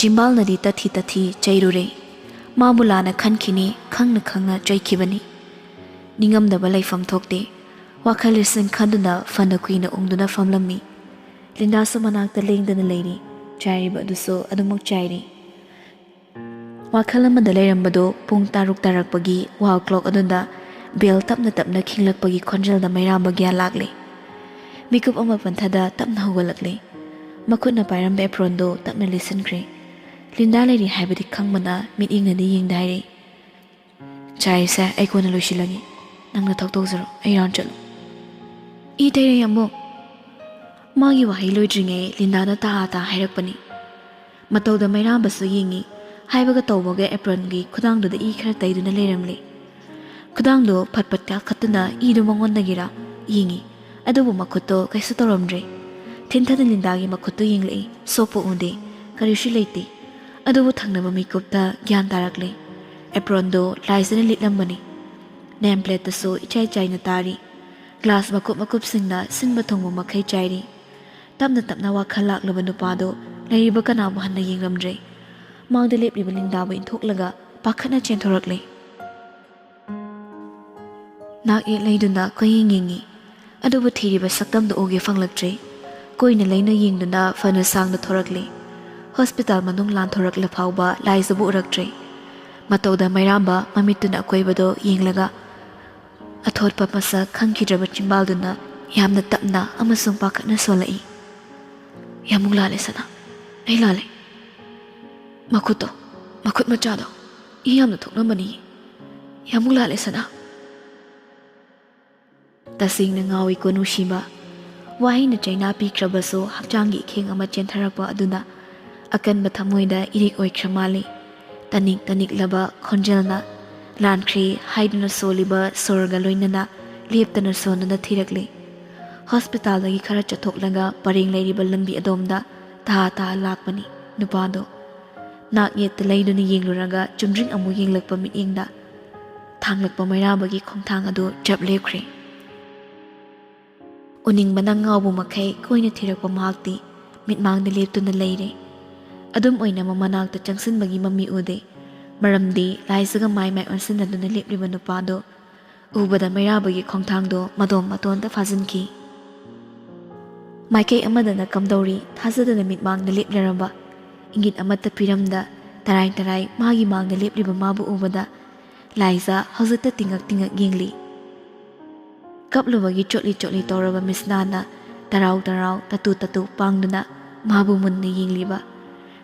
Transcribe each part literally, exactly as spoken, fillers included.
ꯆꯤꯝꯕꯥꯜꯅꯗꯤ ꯇꯠꯊꯤ ꯇꯠꯊꯤ ꯆꯩꯔꯨꯔꯦ꯫ ꯃꯥꯕꯨ ꯂꯥꯟꯅ ꯈꯟꯈꯤꯅꯤ ꯈꯪꯅ ꯈꯪꯅ ꯆꯩꯈꯤꯕꯅꯤ꯫ ꯅꯤꯡꯉꯝꯗꯕ ꯂꯩꯐꯝ ꯊꯣꯛꯇꯦ꯫ ꯋꯥꯈꯜ ꯂꯤꯁꯤꯡ ꯈꯟꯗꯨꯅ ꯐꯅ ꯀꯨꯏꯅ ꯎꯪꯗꯨꯅ ꯐꯝꯂꯝꯃꯤ꯫ ꯂꯤꯟꯗꯥꯁꯨ ꯃꯅꯥꯛꯇ ꯂꯦꯡꯗꯅ ꯂꯩꯔꯤ꯫ ꯆꯥꯏꯔꯤꯕ ꯑꯗꯨꯁꯨ ꯑꯗꯨꯃꯛ ꯆꯥꯏꯔꯤ꯫ ꯋꯥꯈꯜ ꯑꯃꯗ ꯂꯩꯔꯝꯕꯗꯨ ꯄꯨꯡ ꯇꯔꯨꯛ ꯇꯥꯔꯛꯄꯒꯤ wall clock ꯑꯗꯨꯗ bell ꯇꯞꯅ ꯇꯞꯅ ꯈꯤꯡꯂꯛꯄꯒꯤ ꯈꯣꯟꯖꯦꯜꯗ ꯃꯩꯔꯥꯝꯕ ꯒ꯭ꯌꯥꯟ ꯂꯥꯛꯂꯦ꯫ ꯃꯤꯀꯨꯞ ꯑꯃ ꯄꯟꯊꯗ ꯇꯞꯅ ꯍꯧꯒꯠꯂꯛꯂꯦ꯫ ꯃꯈꯨꯠꯅ ꯄꯥꯏꯔꯝꯕ apronꯗꯨ ꯇꯞꯅ ꯂꯤꯠꯁꯤꯟꯈ꯭ꯔꯦ꯫ ꯂꯤꯟꯗꯥ ꯂꯩꯔꯤ ꯍꯥꯏꯕꯗꯤ ꯈꯪꯕꯅ ꯃꯤꯠꯌꯦꯡꯅꯗꯤ ꯌꯦꯡꯗ ꯍꯥꯏꯔꯦ꯫ "ꯆꯥꯏꯁꯦ ꯑꯩ ꯀꯣꯟꯅ ꯂꯣꯏꯁꯤꯜꯂꯒꯦ꯫ ꯅꯪꯅ ꯊꯣꯛ ꯇꯧꯖꯔꯣ, ꯑꯩ round ꯆꯠꯂꯨ꯫" "ꯏ ꯇꯩꯔꯦ ꯌꯥꯝꯕꯨꯡ꯫" ꯃꯥꯒꯤ ꯋꯥꯍꯩ ꯂꯣꯏꯗ꯭ꯔꯤꯉꯩ ꯂꯤꯟꯗꯥꯅ ꯇꯥ ꯇꯥ ꯍꯥꯏꯔꯛꯄꯅꯤ꯫ ꯃꯇꯧꯗ ꯃꯩꯔꯥꯝꯕꯁꯨ ꯌꯦꯡꯉꯤ꯫ ꯍꯥꯏꯕꯒ ꯇꯧꯕꯒ apronꯒꯤ ꯈꯨꯗꯥꯡꯗꯨꯗ ꯏ ꯈꯔ ꯇꯩꯗꯨꯅ ꯂꯩꯔꯝꯂꯦ꯫ ꯈꯨꯗꯥꯡꯗꯣ ꯐꯠ ꯐꯠ ꯀꯥꯈꯠꯇꯨꯅ ꯏꯗꯨ ꯃꯉꯣꯟꯗꯒꯤꯔ ꯌꯦꯡꯉꯤ꯫ ꯑꯗꯨꯕꯨ ꯃꯈꯨꯠꯇꯣ ꯀꯩꯁꯨ ꯇꯧꯔꯝꯗ꯭ꯔꯦ꯫ ꯊꯤꯟꯊꯅ ꯂꯤꯟꯗꯥꯒꯤ ꯃꯈꯨꯠꯇꯨ ꯌꯦꯡꯂꯛꯏ꯫ ꯁꯣꯛꯄ ꯎꯗꯦ꯫ ꯀꯔꯤꯁꯨ ꯂꯩꯇꯦ꯫ ꯑꯗꯨꯕꯨ ꯊꯪꯅꯕ ꯃꯤꯀꯨꯞꯇ ꯒ꯭ꯌꯥꯟ ꯇꯥꯔꯛꯂꯦ꯫ Apronꯗꯣ ꯂꯥꯏꯖꯅ ꯂꯤꯠꯂꯝꯕꯅꯤ꯫ Name plateꯇꯁꯨ ꯏꯆꯥꯏ ꯆꯥꯏꯅ ꯇꯥꯔꯤ꯫ Glass ꯃꯀꯨꯞ ꯃꯀꯨꯞꯁꯤꯡꯅ ꯁꯤꯟꯕ ꯊꯨꯡꯕ ꯃꯈꯩ ꯆꯥꯏꯔꯤ꯫ ꯇꯞꯅ ꯇꯞꯅ ꯋꯥꯈꯜ ꯂꯥꯛꯂꯕ ꯅꯨꯄꯥꯗꯨ ꯂꯩꯔꯤꯕ ꯀꯅꯥꯕꯨ ꯍꯟꯅ ꯌꯦꯡꯂꯝꯗ꯭ꯔꯦ꯫ ꯃꯥꯡꯗ ꯂꯦꯞꯂꯤꯕ ꯂꯤꯟꯗꯥꯕꯨ ꯏꯟꯊꯣꯛꯂꯒ ꯄꯥꯈꯠꯅ ꯆꯦꯟꯊꯣꯔꯛꯂꯦ꯫ ꯅꯥꯛ ꯌꯦꯠ ꯂꯩꯗꯨꯅ ꯀꯣꯏꯌꯦꯡ ꯌꯦꯡꯉꯤ꯫ ꯑꯗꯨꯕꯨ ꯊꯤꯔꯤꯕ ꯁꯛꯇꯝꯗꯨ ꯎꯒꯦ ꯐꯪꯂꯛꯇ꯭ꯔꯦ꯫ ꯀꯣꯏꯅ ꯂꯩꯅ ꯌꯦꯡꯗꯨꯅ ꯐꯅ ꯁꯥꯡꯅ ꯊꯣꯔꯛꯂꯦ꯫ Hospital ꯃꯅꯨꯡ ꯂꯥꯟꯊꯣꯔꯛꯂ ꯐꯥꯎꯕ ꯂꯥꯏꯖꯕꯨ ꯎꯔꯛꯇ꯭ꯔꯦ꯫ ꯃꯇꯧꯗ ꯃꯩꯔꯥꯝꯕ ꯃꯃꯤꯠꯇꯨꯅ ꯑꯀꯣꯏꯕꯗꯣ ꯌꯦꯡꯂꯒ ꯑꯊꯣꯠꯄ ꯃꯁꯛ ꯈꯪꯈꯤꯗ꯭ꯔꯕ ꯆꯤꯝꯕꯥꯜꯗꯨꯅ ꯌꯥꯝꯅ ꯇꯞꯅ ꯑꯃꯁꯨꯡ ꯄꯥꯈꯠꯅ ꯁꯣꯜꯂꯛꯏ꯫ "ꯌꯥꯝꯕꯨꯡ ꯂꯥꯜꯂꯦ ꯁꯅꯥ, ꯑꯩ ꯂꯥꯜꯂꯦ꯫ ꯃꯈꯨꯠꯇꯣ, ꯃꯈꯨꯠ ꯃꯆꯥꯗꯣ ꯏ ꯌꯥꯝꯅ ꯊꯣꯛꯂꯝꯕꯅꯤ꯫ ꯌꯥꯝꯕꯨꯡ ꯂꯥꯜꯂꯦ ꯁꯅꯥ꯫" ꯇꯁꯦꯡꯅ ꯉꯥꯎꯏꯀꯣ ꯅꯨꯡꯁꯤꯕ꯫ ꯋꯥꯍꯩꯅ ꯆꯩꯅꯥ ꯄꯤꯈ꯭ꯔꯕꯁꯨ ꯍꯛꯆꯥꯡꯒꯤ ꯏꯈꯦꯡ ꯑꯃ ꯆꯦꯟꯊꯔꯛꯄ ꯑꯗꯨꯅ ꯑꯀꯟꯕ ꯊꯃꯣꯏꯗ ꯏꯔꯤꯛ ꯑꯣꯏꯈ꯭ꯔ ꯃꯥꯜꯂꯤ꯫ ꯇꯅꯤꯛ ꯇꯅꯤꯛꯂꯕ ꯈꯣꯟꯖꯦꯜꯅ ꯂꯥꯟꯈ꯭ꯔꯦ ꯍꯥꯏꯗꯨꯅ ꯁꯣꯜꯂꯤꯕ ꯁꯣꯔꯒ ꯂꯣꯏꯅꯅ ꯂꯦꯞꯇꯅ ꯁꯣꯟꯗꯨꯅ ꯊꯤꯔꯛꯂꯤ꯫ Hospitalꯗꯒꯤ ꯈꯔ ꯆꯠꯊꯣꯛꯂꯒ ꯄꯔꯦꯡ ꯂꯩꯔꯤꯕ ꯂꯝꯕꯤ ꯑꯗꯣꯝꯗ ꯇꯥ ꯇꯥ ꯂꯥꯛꯄꯅꯤ ꯅꯨꯄꯥꯗꯣ꯫ ꯅꯥꯛ ꯌꯦꯠꯇ ꯂꯩꯗꯨꯅ ꯌꯦꯡꯂꯨꯔꯒ ꯆꯨꯝꯗ꯭ꯔꯤꯡ ꯑꯃꯨꯛ ꯌꯦꯡꯂꯛꯄ ꯃꯤꯠꯌꯦꯡꯗ ꯊꯥꯡꯂꯛꯄ ꯃꯩꯔꯥꯕꯒꯤ ꯈꯣꯡꯊꯥꯡ ꯑꯗꯨ ꯆꯞ ꯂꯦꯞꯈ꯭ꯔꯦ꯫ ꯎꯅꯤꯡꯕꯅ ꯉꯥꯎꯕ ꯃꯈꯩ ꯀꯣꯏꯅ ꯊꯤꯔꯛꯄ ꯃꯍꯥꯛꯇꯤ ꯃꯤꯠꯃꯥꯡꯗ ꯂꯦꯞꯇꯨꯅ ꯂꯩꯔꯦ꯫ ꯑꯗꯨꯝ ꯑꯣꯏꯅꯃꯛ ꯃꯅꯥꯛꯇ ꯆꯪꯁꯤꯟꯕꯒꯤ ꯃꯃꯤ ꯎꯗꯦ꯫ ꯃꯔꯝꯗꯤ ꯂꯥꯏꯖꯒ ꯃꯥꯏ ꯃꯥꯏ ꯑꯣꯟꯁꯤꯟꯅꯗꯨꯅ ꯂꯦꯞꯂꯤꯕ ꯅꯨꯄꯥꯗꯣ ꯎꯕꯗ ꯃꯩꯔꯥꯕꯒꯤ ꯈꯣꯡꯊꯥꯡꯗꯣ ꯃꯇꯣꯝ ꯃꯇꯣꯟꯗ ꯐꯥꯖꯤꯟꯈꯤ꯫ ꯃꯥꯏꯀꯩ ꯑꯃꯗꯅ ꯀꯝꯗꯧꯔꯤ ꯊꯥꯖꯗꯅ ꯃꯤꯠꯃꯥꯡꯗ ꯂꯦꯞꯂꯔꯝꯕ, ꯏꯪꯒꯤꯠ ꯑꯃꯠꯇ ꯄꯤꯔꯝꯗ ꯇꯔꯥꯏ ꯇꯔꯥꯏ ꯃꯥꯒꯤ ꯃꯥꯡꯗ ꯂꯦꯞꯂꯤꯕ ꯃꯥꯕꯨ ꯎꯕꯗ ꯂꯥꯏꯖ ꯍꯧꯖꯤꯛꯇ ꯇꯤꯡꯉꯛ ꯇꯤꯡꯉꯛ ꯌꯦꯡꯂꯤ꯫ ꯀꯞꯂꯨꯕꯒꯤ ꯆꯣꯠꯂꯤ ꯆꯣꯠꯂꯤ ꯇꯧꯔꯕ ꯃꯤꯁꯅꯥꯅ ꯇꯔꯥꯎ ꯇꯔꯥꯎ ꯇꯇꯨ ꯇꯇꯨ ꯄꯥꯡꯗꯨꯅ ꯃꯥꯕꯨ ꯃꯨꯟꯅ ꯌꯦꯡꯂꯤꯕ,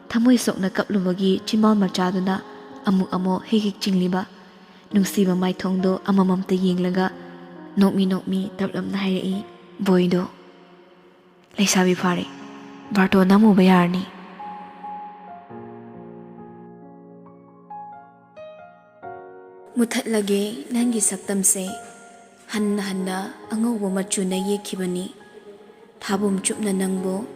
ꯊꯃꯣꯏ ꯁꯣꯛꯅ ꯀꯞꯂꯨꯕꯒꯤ ꯆꯤꯝꯕꯥꯜ ꯃꯆꯥꯗꯨꯅ ꯑꯃꯨꯛ ꯑꯃꯨꯛ ꯍꯤꯛ ꯍꯤꯛ ꯆꯤꯡꯂꯤꯕ, ꯅꯨꯡꯁꯤꯕ ꯃꯥꯏꯊꯣꯡꯗꯣ ꯑꯃꯃꯝꯇ ꯌꯦꯡꯂꯒ ꯅꯣꯛꯃꯤ ꯅꯣꯛꯃꯤ ꯇꯞꯂꯞꯅ ꯍꯥꯏꯔꯛꯏ, "ꯕꯣꯏꯗꯣ, ꯂꯩꯁꯥꯕꯤ ꯐꯥꯔꯦ, ꯕꯥꯔꯇꯣꯟ ꯅꯝꯃꯨꯕ ꯌꯥꯔꯅꯤ"꯫ ꯃꯨꯊꯠꯂꯒꯦ ꯅꯪꯒꯤ ꯁꯛꯇꯝꯁꯦ, ꯍꯟꯅ ꯍꯟꯅ ꯑꯉꯧꯕ ꯃꯆꯨꯅ ꯌꯦꯛꯈꯤꯕꯅꯤ꯫ ꯊꯥꯕꯨꯝ ꯆꯨꯞꯅ ꯅꯪꯕꯨ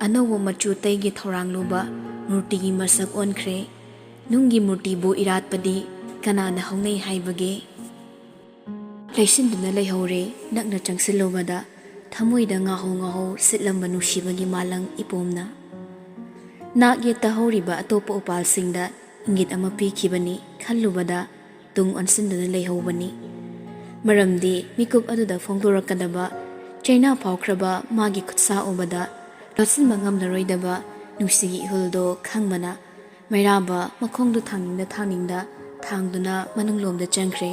ꯑꯅꯧꯕ ꯃꯆꯨ ꯇꯩꯒꯦ ꯊꯧꯔꯥꯡꯂꯨꯕ ꯃꯨꯔꯇꯤꯒꯤ ꯃꯁꯛ ꯑꯣꯟꯈ꯭ꯔꯦ꯫ ꯅꯨꯡꯒꯤ ꯃꯨꯔꯇꯤꯕꯨ ꯏꯔꯥꯠꯄꯗꯤ ꯀꯅꯥꯅ ꯍꯧꯅꯩ ꯍꯥꯏꯕꯒꯦ? ꯂꯩꯁꯤꯟꯗꯨꯅ ꯂꯩꯍꯧꯔꯦ ꯅꯛꯅ ꯆꯪꯁꯤꯜꯂꯨꯕꯗ, ꯊꯃꯣꯏꯗ ꯉꯥꯍꯧ ꯉꯥꯍꯧ ꯁꯤꯠꯂꯝꯕ ꯅꯨꯡꯁꯤꯕꯒꯤ ꯃꯥꯂꯪ ꯏꯄꯣꯝꯅ꯫ ꯅꯥꯛ ꯌꯦꯠꯇ ꯍꯧꯔꯤꯕ ꯑꯇꯣꯞꯄ ꯎꯄꯥꯜꯁꯤꯡꯗ ꯏꯪꯒꯤꯠ ꯑꯃ ꯄꯤꯈꯤꯕꯅꯤ ꯈꯜꯂꯨꯕꯗ, ꯇꯨꯡ ꯑꯣꯟꯁꯤꯟꯗꯨꯅ ꯂꯩꯍꯧꯕꯅꯤ꯫ ꯃꯔꯝꯗꯤ ꯃꯤꯀꯨꯞ ꯑꯗꯨꯗ ꯐꯣꯡꯗꯣꯔꯛꯀꯗꯕ ꯆꯩꯅꯥ ꯐꯥꯎꯈ꯭ꯔꯕ ꯃꯥꯒꯤ ꯈꯨꯠꯁꯥ ꯎꯕꯗ, ꯂꯣꯠꯁꯤꯟꯕ ꯉꯝꯂꯔꯣꯏꯗꯕ ꯅꯨꯡꯁꯤꯒꯤ ꯏꯍꯨꯜꯗꯣ ꯈꯪꯕꯅ, ꯃꯩꯔꯥꯕ ꯃꯈꯣꯡꯗꯨ ꯊꯥꯡꯅꯤꯡꯗ ꯊꯥꯡꯅꯤꯡꯗ ꯊꯥꯡꯗꯨꯅ ꯃꯅꯨꯡꯂꯣꯝꯗ ꯆꯪꯈ꯭ꯔꯦ꯫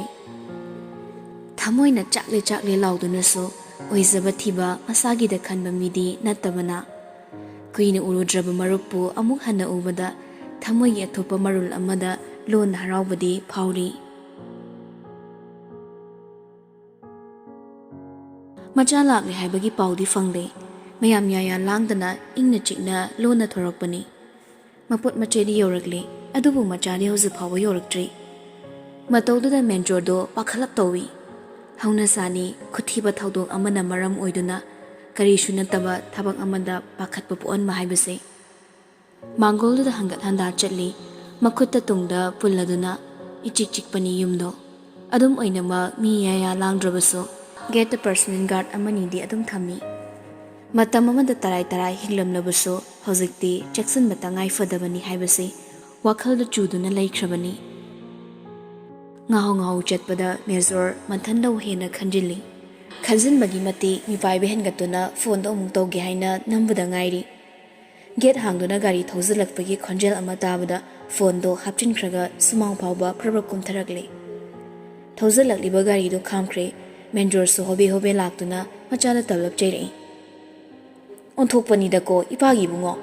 ꯊꯃꯣꯏꯅ ꯆꯥꯛꯂꯦ ꯆꯥꯛꯂꯦ ꯂꯥꯎꯗꯨꯅꯁꯨ ꯑꯣꯏꯖꯕ ꯊꯤꯕ ꯃꯁꯥꯒꯤꯗ ꯈꯟꯕ ꯃꯤꯗꯤ ꯅꯠꯇꯕꯅ, ꯀꯨꯏꯅ ꯎꯔꯨꯗ꯭ꯔꯕ ꯃꯔꯨꯞꯄꯨ ꯑꯃꯨꯛ ꯍꯟꯅ ꯎꯕꯗ ꯊꯃꯣꯏꯒꯤ ꯑꯊꯣꯠꯄ ꯃꯔꯨꯜ ꯑꯃꯗ ꯂꯣꯟꯅ ꯍꯔꯥꯎꯕꯗꯤ ꯐꯥꯎꯔꯤ꯫ ꯃꯆꯥ ꯂꯥꯛꯂꯦ ꯍꯥꯏꯕꯒꯤ ꯄꯥꯎꯗꯤ ꯐꯪꯂꯦ꯫ ꯃꯌꯥꯝ ꯌꯥꯌꯥ ꯂꯥꯡꯗꯅ ꯏꯪꯅ ꯆꯤꯛꯅ ꯂꯣꯟꯅ ꯊꯣꯔꯛꯄꯅꯤ꯫ ꯃꯄꯣꯠ ꯃꯆꯩꯗꯤ ꯌꯧꯔꯛꯂꯦ, ꯑꯗꯨꯕꯨ ꯃꯆꯥꯗꯤ ꯍꯧꯖꯤꯛ ꯐꯥꯎꯕ ꯌꯧꯔꯛꯇ꯭ꯔꯤ꯫ ꯃꯇꯧꯗꯨꯗ ꯃꯦꯟꯖꯣꯔꯗꯣ ꯄꯥꯈꯠꯂꯞ ꯇꯧꯏ꯫ ꯍꯧꯅꯁꯥꯅꯤ, ꯈꯨꯊꯤꯕ ꯊꯧꯗꯣꯛ ꯑꯃꯅ ꯃꯔꯝ ꯑꯣꯏꯗꯨꯅ ꯀꯔꯤꯁꯨ ꯅꯠꯇꯕ ꯊꯕꯛ ꯑꯃꯗ ꯄꯥꯈꯠꯄ ꯄꯣꯛꯍꯟꯕ ꯍꯥꯏꯕꯁꯦ꯫ ꯃꯥꯡꯒꯣꯜꯗꯨꯗ ꯍꯪꯒꯠ ꯍꯟꯗꯥ ꯆꯠꯂꯤ, ꯃꯈꯨꯠꯇ ꯇꯨꯡꯗ ꯄꯨꯜꯂꯗꯨꯅ ꯏꯆꯤꯛ ꯆꯤꯛꯄꯅꯤ ꯌꯨꯝꯗꯣ꯫ ꯑꯗꯨꯝ ꯑꯣꯏꯅꯃꯛ ꯃꯤ ꯌꯥꯌꯥ ꯂꯥꯡꯗ꯭ꯔꯕꯁꯨ ꯒꯦꯠꯇ ꯄꯔꯁꯅꯦꯜ ꯒꯥꯔꯗ ꯑꯃꯅꯤꯗꯤ ꯑꯗꯨꯝ ꯊꯝꯃꯤ꯫ ꯃꯇꯝ ꯑꯃꯗ ꯇꯔꯥꯏ ꯇꯔꯥꯏ ꯍꯤꯡꯂꯝꯂꯕꯁꯨ, ꯍꯧꯖꯤꯛꯇꯤ ꯆꯦꯛꯁꯤꯟꯕ ꯇꯉꯥꯏ ꯐꯗꯕꯅꯤ ꯍꯥꯏꯕꯁꯤ ꯋꯥꯈꯜꯗ ꯆꯨꯗꯨꯅ ꯂꯩꯈ꯭ꯔꯕꯅꯤ꯫ ꯉꯥꯍꯧ ꯉꯥꯍꯧ ꯆꯠꯄꯗ ꯃꯦꯖꯣꯔ ꯃꯟꯊꯟꯗꯕꯨ ꯍꯦꯟꯅ ꯈꯟꯖꯤꯜꯂꯤ꯫ ꯈꯟꯖꯤꯟꯕꯒꯤ ꯃꯇꯤꯛ ꯃꯤꯄꯥꯏꯕ ꯍꯦꯟꯒꯠꯇꯨꯅ ꯐꯣꯟꯗꯣ ꯑꯃꯨꯛ ꯇꯧꯒꯦ ꯍꯥꯏꯅ ꯅꯝꯕꯗ ꯉꯥꯏꯔꯤ꯫ ꯒꯦꯠ ꯍꯥꯡꯗꯨꯅ ꯒꯥꯔꯤ ꯊꯧꯖꯤꯜꯂꯛꯄꯒꯤ ꯈꯣꯟꯖꯦꯜ ꯑꯃ ꯇꯥꯕꯗ ꯐꯣꯟꯗꯣ ꯍꯥꯞꯆꯤꯟꯈ꯭ꯔꯒ ꯁꯨꯃꯥꯡ ꯐꯥꯎꯕ ꯄ꯭ꯔꯞ ꯄ꯭ꯔꯞ ꯀꯨꯝꯊꯔꯛꯂꯤ꯫ ꯊꯧꯖꯤꯜꯂꯛꯂꯤꯕ ꯒꯥꯔꯤꯗꯨ ꯈꯥꯝꯈ꯭ꯔꯦ꯫ ꯃꯦꯟꯖꯣꯔꯁꯨ ꯍꯣꯕꯦ ꯍꯣꯕꯦ ꯂꯥꯛꯇꯨꯅ ꯃꯆꯥꯗ ꯇꯞꯂꯞ ꯆꯩꯔꯛꯏ꯫ "ꯑꯣꯟꯊꯣꯛꯄꯅꯤꯗꯀꯣ ꯏꯄꯥꯒꯤ ꯏꯕꯨꯡꯉꯣ,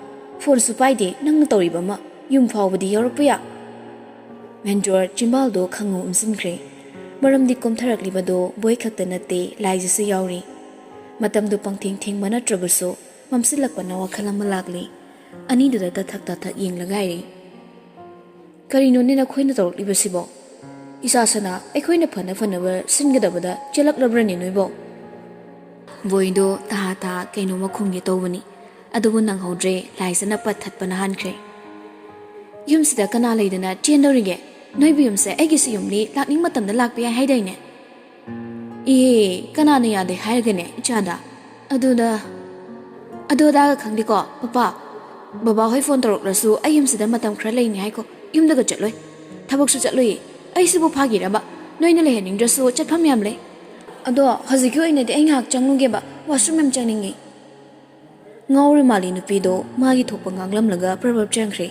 ꯐꯣꯟꯁꯨ ꯄꯥꯏꯗꯦ, ꯅꯪꯅ ꯇꯧꯔꯤꯕ ꯑꯃ, ꯌꯨꯝ ꯐꯥꯎꯕꯗꯤ ꯌꯧꯔꯛꯄ ꯌꯥ?" ꯃꯦꯟꯖꯣꯔ ꯆꯤꯝꯕꯥꯜꯗꯣ ꯈꯪꯉꯨ ꯎꯝꯁꯤꯟꯈ꯭ꯔꯦ꯫ ꯃꯔꯝꯗꯤ ꯀꯨꯝꯊꯔꯛꯂꯤꯕꯗꯣ ꯕꯣꯏ ꯈꯛꯇ ꯅꯠꯇꯦ, ꯂꯥꯏꯖꯁꯨ ꯌꯥꯎꯔꯤ꯫ ꯃꯇꯝꯗꯨ ꯄꯪꯊꯦꯡ ꯊꯦꯡꯕ ꯅꯠꯇ꯭ꯔꯕꯁꯨ, ꯃꯝꯁꯤꯜꯂꯛꯄꯅ ꯋꯥꯈꯜ ꯑꯃ ꯂꯥꯛꯂꯤ꯫ ꯑꯅꯤꯗꯨꯗ ꯇꯊꯛ ꯇꯊꯛ ꯌꯦꯡꯂꯒ ꯍꯥꯏꯔꯦ, "ꯀꯔꯤꯅꯣꯅꯦ ꯅꯈꯣꯏꯅ ꯇꯧꯔꯛꯂꯤꯕꯁꯤꯕꯣ? ꯏꯆꯥ ꯁꯅꯥ, ꯑꯩꯈꯣꯏꯅ ꯐꯅ ꯐꯅꯕ ꯁꯤꯟꯒꯗꯕꯗ ꯆꯦꯜꯂꯛꯂꯕ꯭ꯔꯅꯦ ꯅꯣꯏꯕꯣ?" ꯕꯣꯏꯗꯣ ꯇꯍꯥ ꯇꯍꯥ ꯀꯩꯅꯣꯝꯃ ꯈꯨꯝꯒꯦ ꯇꯧꯕꯅꯤ, ꯑꯗꯨꯕꯨ ꯅꯪꯍꯧꯗ꯭ꯔꯦ, ꯂꯥꯏꯖꯅ ꯄꯠ ꯊꯠꯄꯅ ꯍꯥꯟꯈ꯭ꯔꯦ꯫ "ꯌꯨꯝꯁꯤꯗ ꯀꯅꯥ ꯂꯩꯗꯅ ꯆꯦꯟꯗꯧꯔꯤꯒꯦ? ꯅꯣꯏꯕꯨ ꯌꯨꯝꯁꯦ ꯑꯩꯒꯤꯁꯨ ꯌꯨꯝꯅꯤ, ꯂꯥꯛꯅꯤꯡ ꯃꯇꯝꯗ ꯂꯥꯛꯄ ꯌꯥꯏ ꯍꯥꯏꯗꯥꯏꯅꯦ?" "ꯏꯍꯦ, ꯀꯅꯥꯅ ꯌꯥꯗꯦ ꯍꯥꯏꯔꯒꯅꯦ ꯏꯆꯥꯗ? ꯑꯗꯨꯗ, ꯑꯗꯨ ꯑꯗꯥꯒ ꯈꯪꯗꯦꯀꯣ, ꯄꯄꯥ꯫ ꯕꯕꯥ ꯍꯣꯏ ꯐꯣꯟ ꯇꯧꯔꯛꯂꯁꯨ ꯑꯩ ꯌꯨꯝꯁꯤꯗ ꯃꯇꯝ ꯈꯔ ꯂꯩꯅꯤ ꯍꯥꯏꯀꯣ, ꯌꯨꯝꯗꯒ ꯆꯠꯂꯣꯏ꯫ ꯊꯕꯛꯁꯨ ꯆꯠꯂꯣꯏꯌꯦ꯫ ꯑꯩꯁꯤꯕꯨ ꯐꯥꯒꯤꯔꯕ? ꯅꯣꯏꯅ ꯂꯩꯍꯟꯅꯤꯡꯗ꯭ꯔꯁꯨ ꯆꯠꯐꯝ ꯌꯥꯝ ꯂꯩ꯫ ꯑꯗꯣ ꯍꯧꯖꯤꯛꯀꯤ ꯑꯣꯏꯅꯗꯤ ꯑꯩ ꯉꯥꯏꯍꯥꯛ ꯆꯪꯉꯨꯒꯦꯕ, ꯋꯥꯁꯔꯨꯝ ꯌꯥꯝ ꯆꯪꯅꯤꯡꯉꯤ꯫" ꯉꯥꯎꯔꯦ ꯃꯥꯜꯂꯤ ꯅꯨꯄꯤꯗꯣ ꯃꯥꯒꯤ ꯊꯣꯛꯄ ꯉꯥꯡꯂꯝꯂꯒ ꯄ꯭ꯔꯞ ꯄ꯭ꯔꯞ ꯆꯪꯈ꯭ꯔꯦ꯫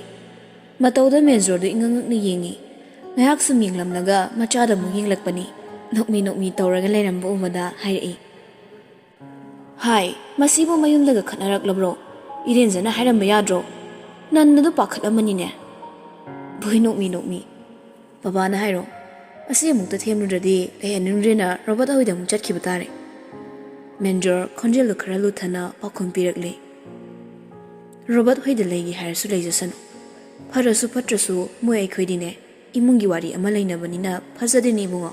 ꯃꯇꯧꯗ ꯃꯦꯟꯖꯣꯔꯗꯨ ꯏꯉꯛ ꯉꯛꯅ ꯌꯦꯡꯉꯤ꯫ ꯉꯥꯏꯍꯥꯛ ꯁꯨꯝ ꯌꯦꯡꯂꯝꯂꯒ ꯃꯆꯥꯗ ꯑꯃꯨꯛ ꯌꯦꯡꯂꯛꯄꯅꯤ꯫ ꯅꯣꯛꯃꯤ ꯅꯣꯛꯃꯤ ꯇꯧꯔꯒ ꯂꯩꯔꯝꯕ ꯎꯕꯗ ꯍꯥꯏꯔꯛꯏ, "ꯍꯥꯏ, ꯃꯁꯤꯕꯨ ꯃꯌꯨꯝꯗꯒ ꯈꯠꯅꯔꯛꯂꯕ꯭ꯔꯣ? ꯏꯔꯦꯟꯖꯅ ꯍꯥꯏꯔꯝꯕ ꯌꯥꯗ꯭ꯔꯣ? ꯅꯟꯅꯗꯨ ꯄꯥꯈꯠꯂꯝꯃꯅꯤꯅꯦ꯫" ꯕꯣꯏ ꯅꯣꯛꯃꯤ ꯅꯣꯛꯃꯤ꯫ "ꯕꯕꯥꯅ ꯍꯥꯏꯔꯣ, ꯑꯁꯤ ꯑꯃꯨꯛꯇ ꯊꯦꯝꯂꯨꯗ꯭ꯔꯗꯤ ꯂꯩꯍꯟꯅꯤꯡꯗ꯭ꯔꯦꯅ ꯔꯣꯕꯔꯠ ꯍꯣꯏꯗ ꯑꯃꯨꯛ ꯆꯠꯈꯤꯕ ꯇꯥꯔꯦ꯫" ꯃꯦꯟꯖꯣꯔ ꯈꯣꯟꯖꯦꯜꯗꯨ ꯈꯔ ꯂꯨꯊꯅ ꯄꯥꯎꯈꯨꯝ ꯄꯤꯔꯛꯂꯦ, "ꯔꯣꯕꯔꯠ ꯍꯣꯏꯗ ꯂꯩꯒꯦ ꯍꯥꯏꯔꯁꯨ ꯂꯩꯖꯁꯅꯨ꯫ ꯐꯔꯁꯨ ꯐꯠꯇ꯭ꯔꯁꯨ ꯃꯣꯏ ꯑꯩꯈꯣꯏꯗꯤꯅꯦ, ꯏꯃꯨꯡꯒꯤ ꯋꯥꯔꯤ ꯑꯃ ꯂꯩꯅꯕꯅꯤꯅ ꯐꯖꯗꯦꯅꯦ ꯏꯕꯨꯡꯉꯣ꯫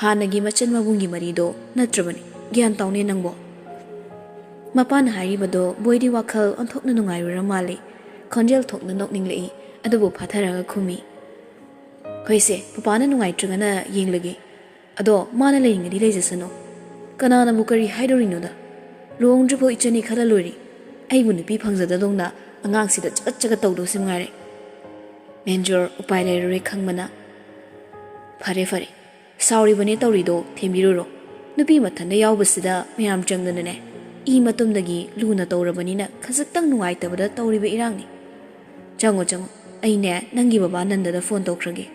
ꯍꯥꯟꯅꯒꯤ ꯃꯆꯟ ꯃꯕꯨꯡꯒꯤ ꯃꯔꯤꯗꯣ ꯅꯠꯇ꯭ꯔꯕꯅꯤ꯫ ꯒ꯭ꯌꯥꯟ ꯇꯥꯎꯅꯦ ꯅꯪꯕꯣ꯫" ꯃꯄꯥꯅ ꯍꯥꯏꯔꯤꯕꯗꯣ ꯕꯣꯏꯗꯤ ꯋꯥꯈꯜ ꯑꯣꯟꯊꯣꯛꯅ ꯅꯨꯡꯉꯥꯏꯔꯨꯔ ꯃꯥꯜꯂꯦ꯫ ꯈꯣꯟꯖꯦꯜ ꯊꯣꯛꯅ ꯅꯣꯛꯅꯤꯡꯂꯛꯏ, ꯑꯗꯨꯕꯨ ꯐꯥꯊꯔꯒ ꯈꯨꯝꯃꯤ, "ꯍꯣꯏꯁꯦ, ꯄꯄꯥꯅ ꯅꯨꯡꯉꯥꯏꯇ꯭ꯔꯒꯅ ꯌꯦꯡꯂꯒꯦ꯫ ꯑꯗꯣ ꯃꯥꯅ ꯂꯩꯅꯤꯡꯉꯗꯤ ꯂꯩꯖꯁꯅꯨ꯫ ꯀꯅꯥꯅꯕꯨ ꯀꯔꯤ ꯍꯥꯏꯗꯧꯔꯤꯅꯣꯗ?" ꯂꯨꯍꯣꯡꯗ꯭ꯔꯤꯐꯥꯎ ꯏꯆꯟꯅꯤ ꯈꯜꯂ ꯂꯣꯏꯔꯦ꯫ ꯑꯩꯕꯨ ꯅꯨꯄꯤ ꯐꯪꯖꯗꯗꯧꯅ ꯑꯉꯥꯡꯁꯤꯗ ꯆꯒꯠ ꯆꯒꯠ ꯇꯧꯗꯧꯁꯤ ꯃꯉꯥꯏꯔꯦ꯫ ꯃꯦꯟꯖꯣꯔ ꯎꯄꯥꯏ ꯂꯩꯔꯔꯣꯏ ꯈꯪꯕꯅ, "ꯐꯔꯦ ꯐꯔꯦ, ꯁꯥꯎꯔꯤꯕꯅꯦ ꯇꯧꯔꯤꯗꯣ ꯊꯦꯝꯕꯤꯔꯨꯔꯣ꯫ ꯅꯨꯄꯤ ꯃꯊꯟꯗ ꯌꯥꯎꯕꯁꯤꯗ ꯃꯌꯥꯝ ꯆꯪꯗꯅꯅꯦ, ꯏ ꯃꯇꯨꯝꯗꯒꯤ ꯂꯨꯅ ꯇꯧꯔꯕꯅꯤꯅ ꯈꯖꯤꯛꯇꯪ ꯅꯨꯡꯉꯥꯏꯇꯕꯗ ꯇꯧꯔꯤꯕ ꯏꯔꯥꯡꯅꯤ꯫ ꯆꯪꯉꯣ ꯆꯪꯉꯣ, ꯑꯩꯅꯦ ꯅꯪꯒꯤ ꯕꯕꯥ ꯅꯟꯗꯗ ꯐꯣꯟ ꯇꯧꯈ꯭ꯔꯒꯦ꯫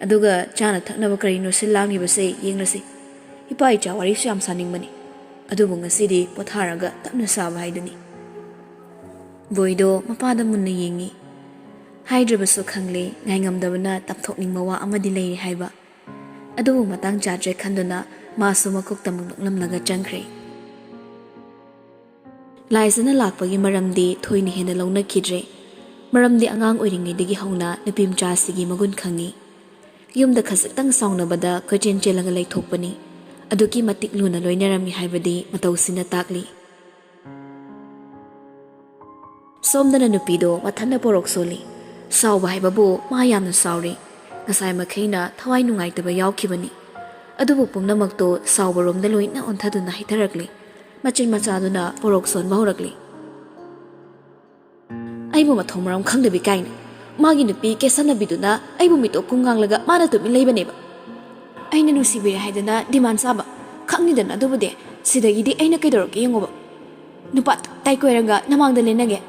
ꯑꯗꯨꯒ ꯆꯥꯅ ꯊꯛꯅꯕ ꯀꯔꯤꯅꯣ ꯁꯤꯜ ꯂꯥꯡꯂꯤꯕꯁꯦ ꯌꯦꯡꯂꯁꯤ꯫ ꯏꯄꯥ ꯏꯆꯥ ꯋꯥꯔꯤꯁꯨ ꯌꯥꯝ ꯁꯥꯅꯤꯡꯕꯅꯤ꯫ ꯑꯗꯨꯕꯨ ꯉꯁꯤꯗꯤ ꯄꯣꯊꯥꯔꯒ ꯇꯞꯅ ꯁꯥꯕ ꯍꯥꯏꯗꯨꯅꯤ꯫" ꯕꯣꯏꯗꯣ ꯃꯄꯥꯗ ꯃꯨꯟꯅ ꯌꯦꯡꯉꯤ꯫ ꯍꯥꯏꯗ꯭ꯔꯕꯁꯨ ꯈꯪꯂꯦ, ꯉꯥꯏꯉꯝꯗꯕꯅ ꯇꯝꯊꯣꯛꯅꯤꯡꯕ ꯋꯥ ꯑꯃꯗꯤ ꯂꯩꯔꯤ ꯍꯥꯏꯕ꯫ ꯑꯗꯨꯕꯨ ꯃꯇꯥꯡ ꯆꯥꯗ꯭ꯔꯦ ꯈꯟꯗꯨꯅ ꯃꯥꯁꯨ ꯃꯀꯣꯛꯇ ꯑꯃꯨꯛ ꯅꯣꯛꯂꯝꯂꯒ ꯆꯪꯈ꯭ꯔꯦ꯫ ꯂꯥꯏꯖꯅ ꯂꯥꯛꯄꯒꯤ ꯃꯔꯝꯗꯤ ꯊꯣꯏꯅ ꯍꯦꯟꯅ ꯂꯧꯅꯈꯤꯗ꯭ꯔꯦ꯫ ꯃꯔꯝꯗꯤ ꯑꯉꯥꯡ ꯑꯣꯏꯔꯤꯉꯩꯗꯒꯤ ꯍꯧꯅ ꯅꯨꯄꯤ ꯃꯆꯥꯁꯤꯒꯤ ꯃꯒꯨꯟ ꯈꯪꯉꯤ꯫ ꯌꯨꯝꯗ ꯈꯖꯤꯛꯇꯪ ꯁꯥꯎꯅꯕꯗ ꯀꯣꯏꯆꯦꯟ ꯆꯦꯜꯂꯒ ꯂꯩꯊꯣꯛꯄꯅꯤ꯫ ꯑꯗꯨꯛꯀꯤ ꯃꯇꯤꯛ ꯂꯨꯅ ꯂꯣꯏꯅꯔꯝꯃꯤ ꯍꯥꯏꯕꯗꯤ ꯃꯇꯧꯁꯤꯅ ꯇꯥꯛꯂꯤ꯫ ꯁꯣꯝꯗꯅ ꯅꯨꯄꯤꯗꯣ ꯃꯊꯟꯇ ꯄꯣꯔꯣꯛ ꯁꯣꯜꯂꯤ꯫ ꯁꯥꯎꯕ ꯍꯥꯏꯕꯕꯨ ꯃꯥ ꯌꯥꯝꯅ ꯁꯥꯎꯔꯤ꯫ ꯉꯁꯥꯏ ꯃꯈꯩꯅ ꯊꯋꯥꯏ ꯅꯨꯡꯉꯥꯏꯇꯕ ꯌꯥꯎꯈꯤꯕꯅꯤ꯫ ꯑꯗꯨꯕꯨ ꯄꯨꯝꯅꯃꯛꯇꯣ ꯁꯥꯎꯕꯔꯣꯝꯗ ꯂꯣꯏꯅ ꯑꯣꯟꯊꯗꯨꯅ ꯍꯩꯊꯔꯛꯂꯤ꯫ ꯃꯆꯤꯟ ꯃꯆꯥꯗꯨꯅ ꯄꯣꯔꯣꯛ ꯁꯣꯟꯕ ꯍꯧꯔꯛꯂꯤ꯫ "ꯑꯩꯕꯨ ꯃꯊꯣꯡ ꯃꯔꯝ ꯈꯪꯗꯕꯤ ꯀꯥꯏꯅ꯫ ꯃꯥꯒꯤ ꯅꯨꯄꯤ ꯀꯦꯁꯟꯅꯕꯤꯗꯨꯅ ꯑꯩꯕꯨ ꯃꯤꯇꯣꯞ ꯀꯨꯝ ꯉꯥꯡꯂꯒ ꯃꯥꯅ ꯇꯨꯃꯤꯟ ꯂꯩꯕꯅꯦꯕ꯫ ꯑꯩꯅ ꯅꯨꯡꯁꯤꯕꯤꯔꯦ ꯍꯥꯏꯗꯅ ꯗꯤꯃꯥꯟ ꯁꯥꯕ꯫ ꯈꯪꯅꯤꯗꯅ ꯑꯗꯨꯕꯨꯗꯤ꯫ ꯁꯤꯗꯒꯤꯗꯤ ꯑꯩꯅ ꯀꯩꯗꯧꯔꯛꯀꯦ ꯌꯦꯡꯉꯣꯕ꯫ ꯅꯨꯄꯥ ꯇꯞ ꯇꯥꯏ ꯀꯣꯏꯔꯒ ꯅꯃꯥꯡꯗ ꯂꯦꯟꯅꯒꯦ꯫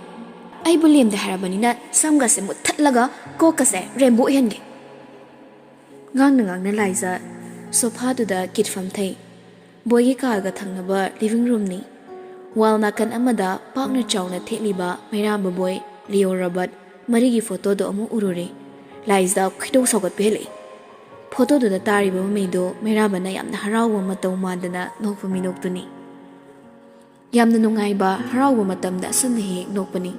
ꯑꯩꯕꯨ ꯂꯦꯝꯗꯦ ꯍꯥꯏꯔꯕꯅꯤꯅ ꯁꯝꯒꯁꯦ ꯃꯨꯠꯊꯠꯂꯒ ꯀꯣꯛꯀꯁꯦ ꯔꯦꯝꯕꯣ ꯑꯣꯏꯍꯟꯒꯦ꯫" ꯉꯥꯡꯅ ꯉꯥꯡꯅ ꯂꯥꯏꯖ ꯁꯣꯐꯥꯗꯨꯗ ꯀꯤꯠ ꯐꯝꯊꯩ꯫ ꯕꯣꯏꯒꯤ ꯀꯥꯒ ꯊꯪꯅꯕ ꯂꯤꯚꯤꯡ ꯔꯨꯝꯅꯤ꯫ ꯋꯥꯜ ꯅꯥꯀꯟ ꯑꯃꯗ ꯄꯥꯛꯅ ꯆꯥꯎꯅ ꯊꯦꯠꯂꯤꯕ ꯃꯩꯔꯥꯕ ꯕꯣꯏ, ꯂꯤꯑꯣ ꯔꯣꯕꯔꯠ ꯃꯔꯤꯒꯤ ꯐꯣꯇꯣꯗꯣ ꯑꯃꯨꯛ ꯎꯔꯨꯔꯦ꯫ ꯂꯥꯏꯖꯗ ꯈꯣꯏꯗꯧ ꯁꯧꯒꯠꯄ ꯍꯦꯜꯂꯛꯏ꯫ ꯐꯣꯇꯣꯗꯨꯗ ꯇꯥꯔꯤꯕ ꯃꯃꯤꯗꯣ ꯃꯩꯔꯥꯕꯅ ꯌꯥꯝꯅ ꯍꯔꯥꯎꯕ ꯃꯇꯧ ꯃꯥꯟꯗꯅ ꯅꯣꯛꯄ ꯃꯤꯅꯣꯛꯇꯨꯅꯤ꯫ ꯌꯥꯝꯅ ꯅꯨꯡꯉꯥꯏꯕ, ꯍꯔꯥꯎꯕ ꯃꯇꯝꯗ ꯑꯁꯨꯝꯅ ꯍꯦꯛ ꯍꯦꯛ ꯅꯣꯛꯄꯅꯤ꯫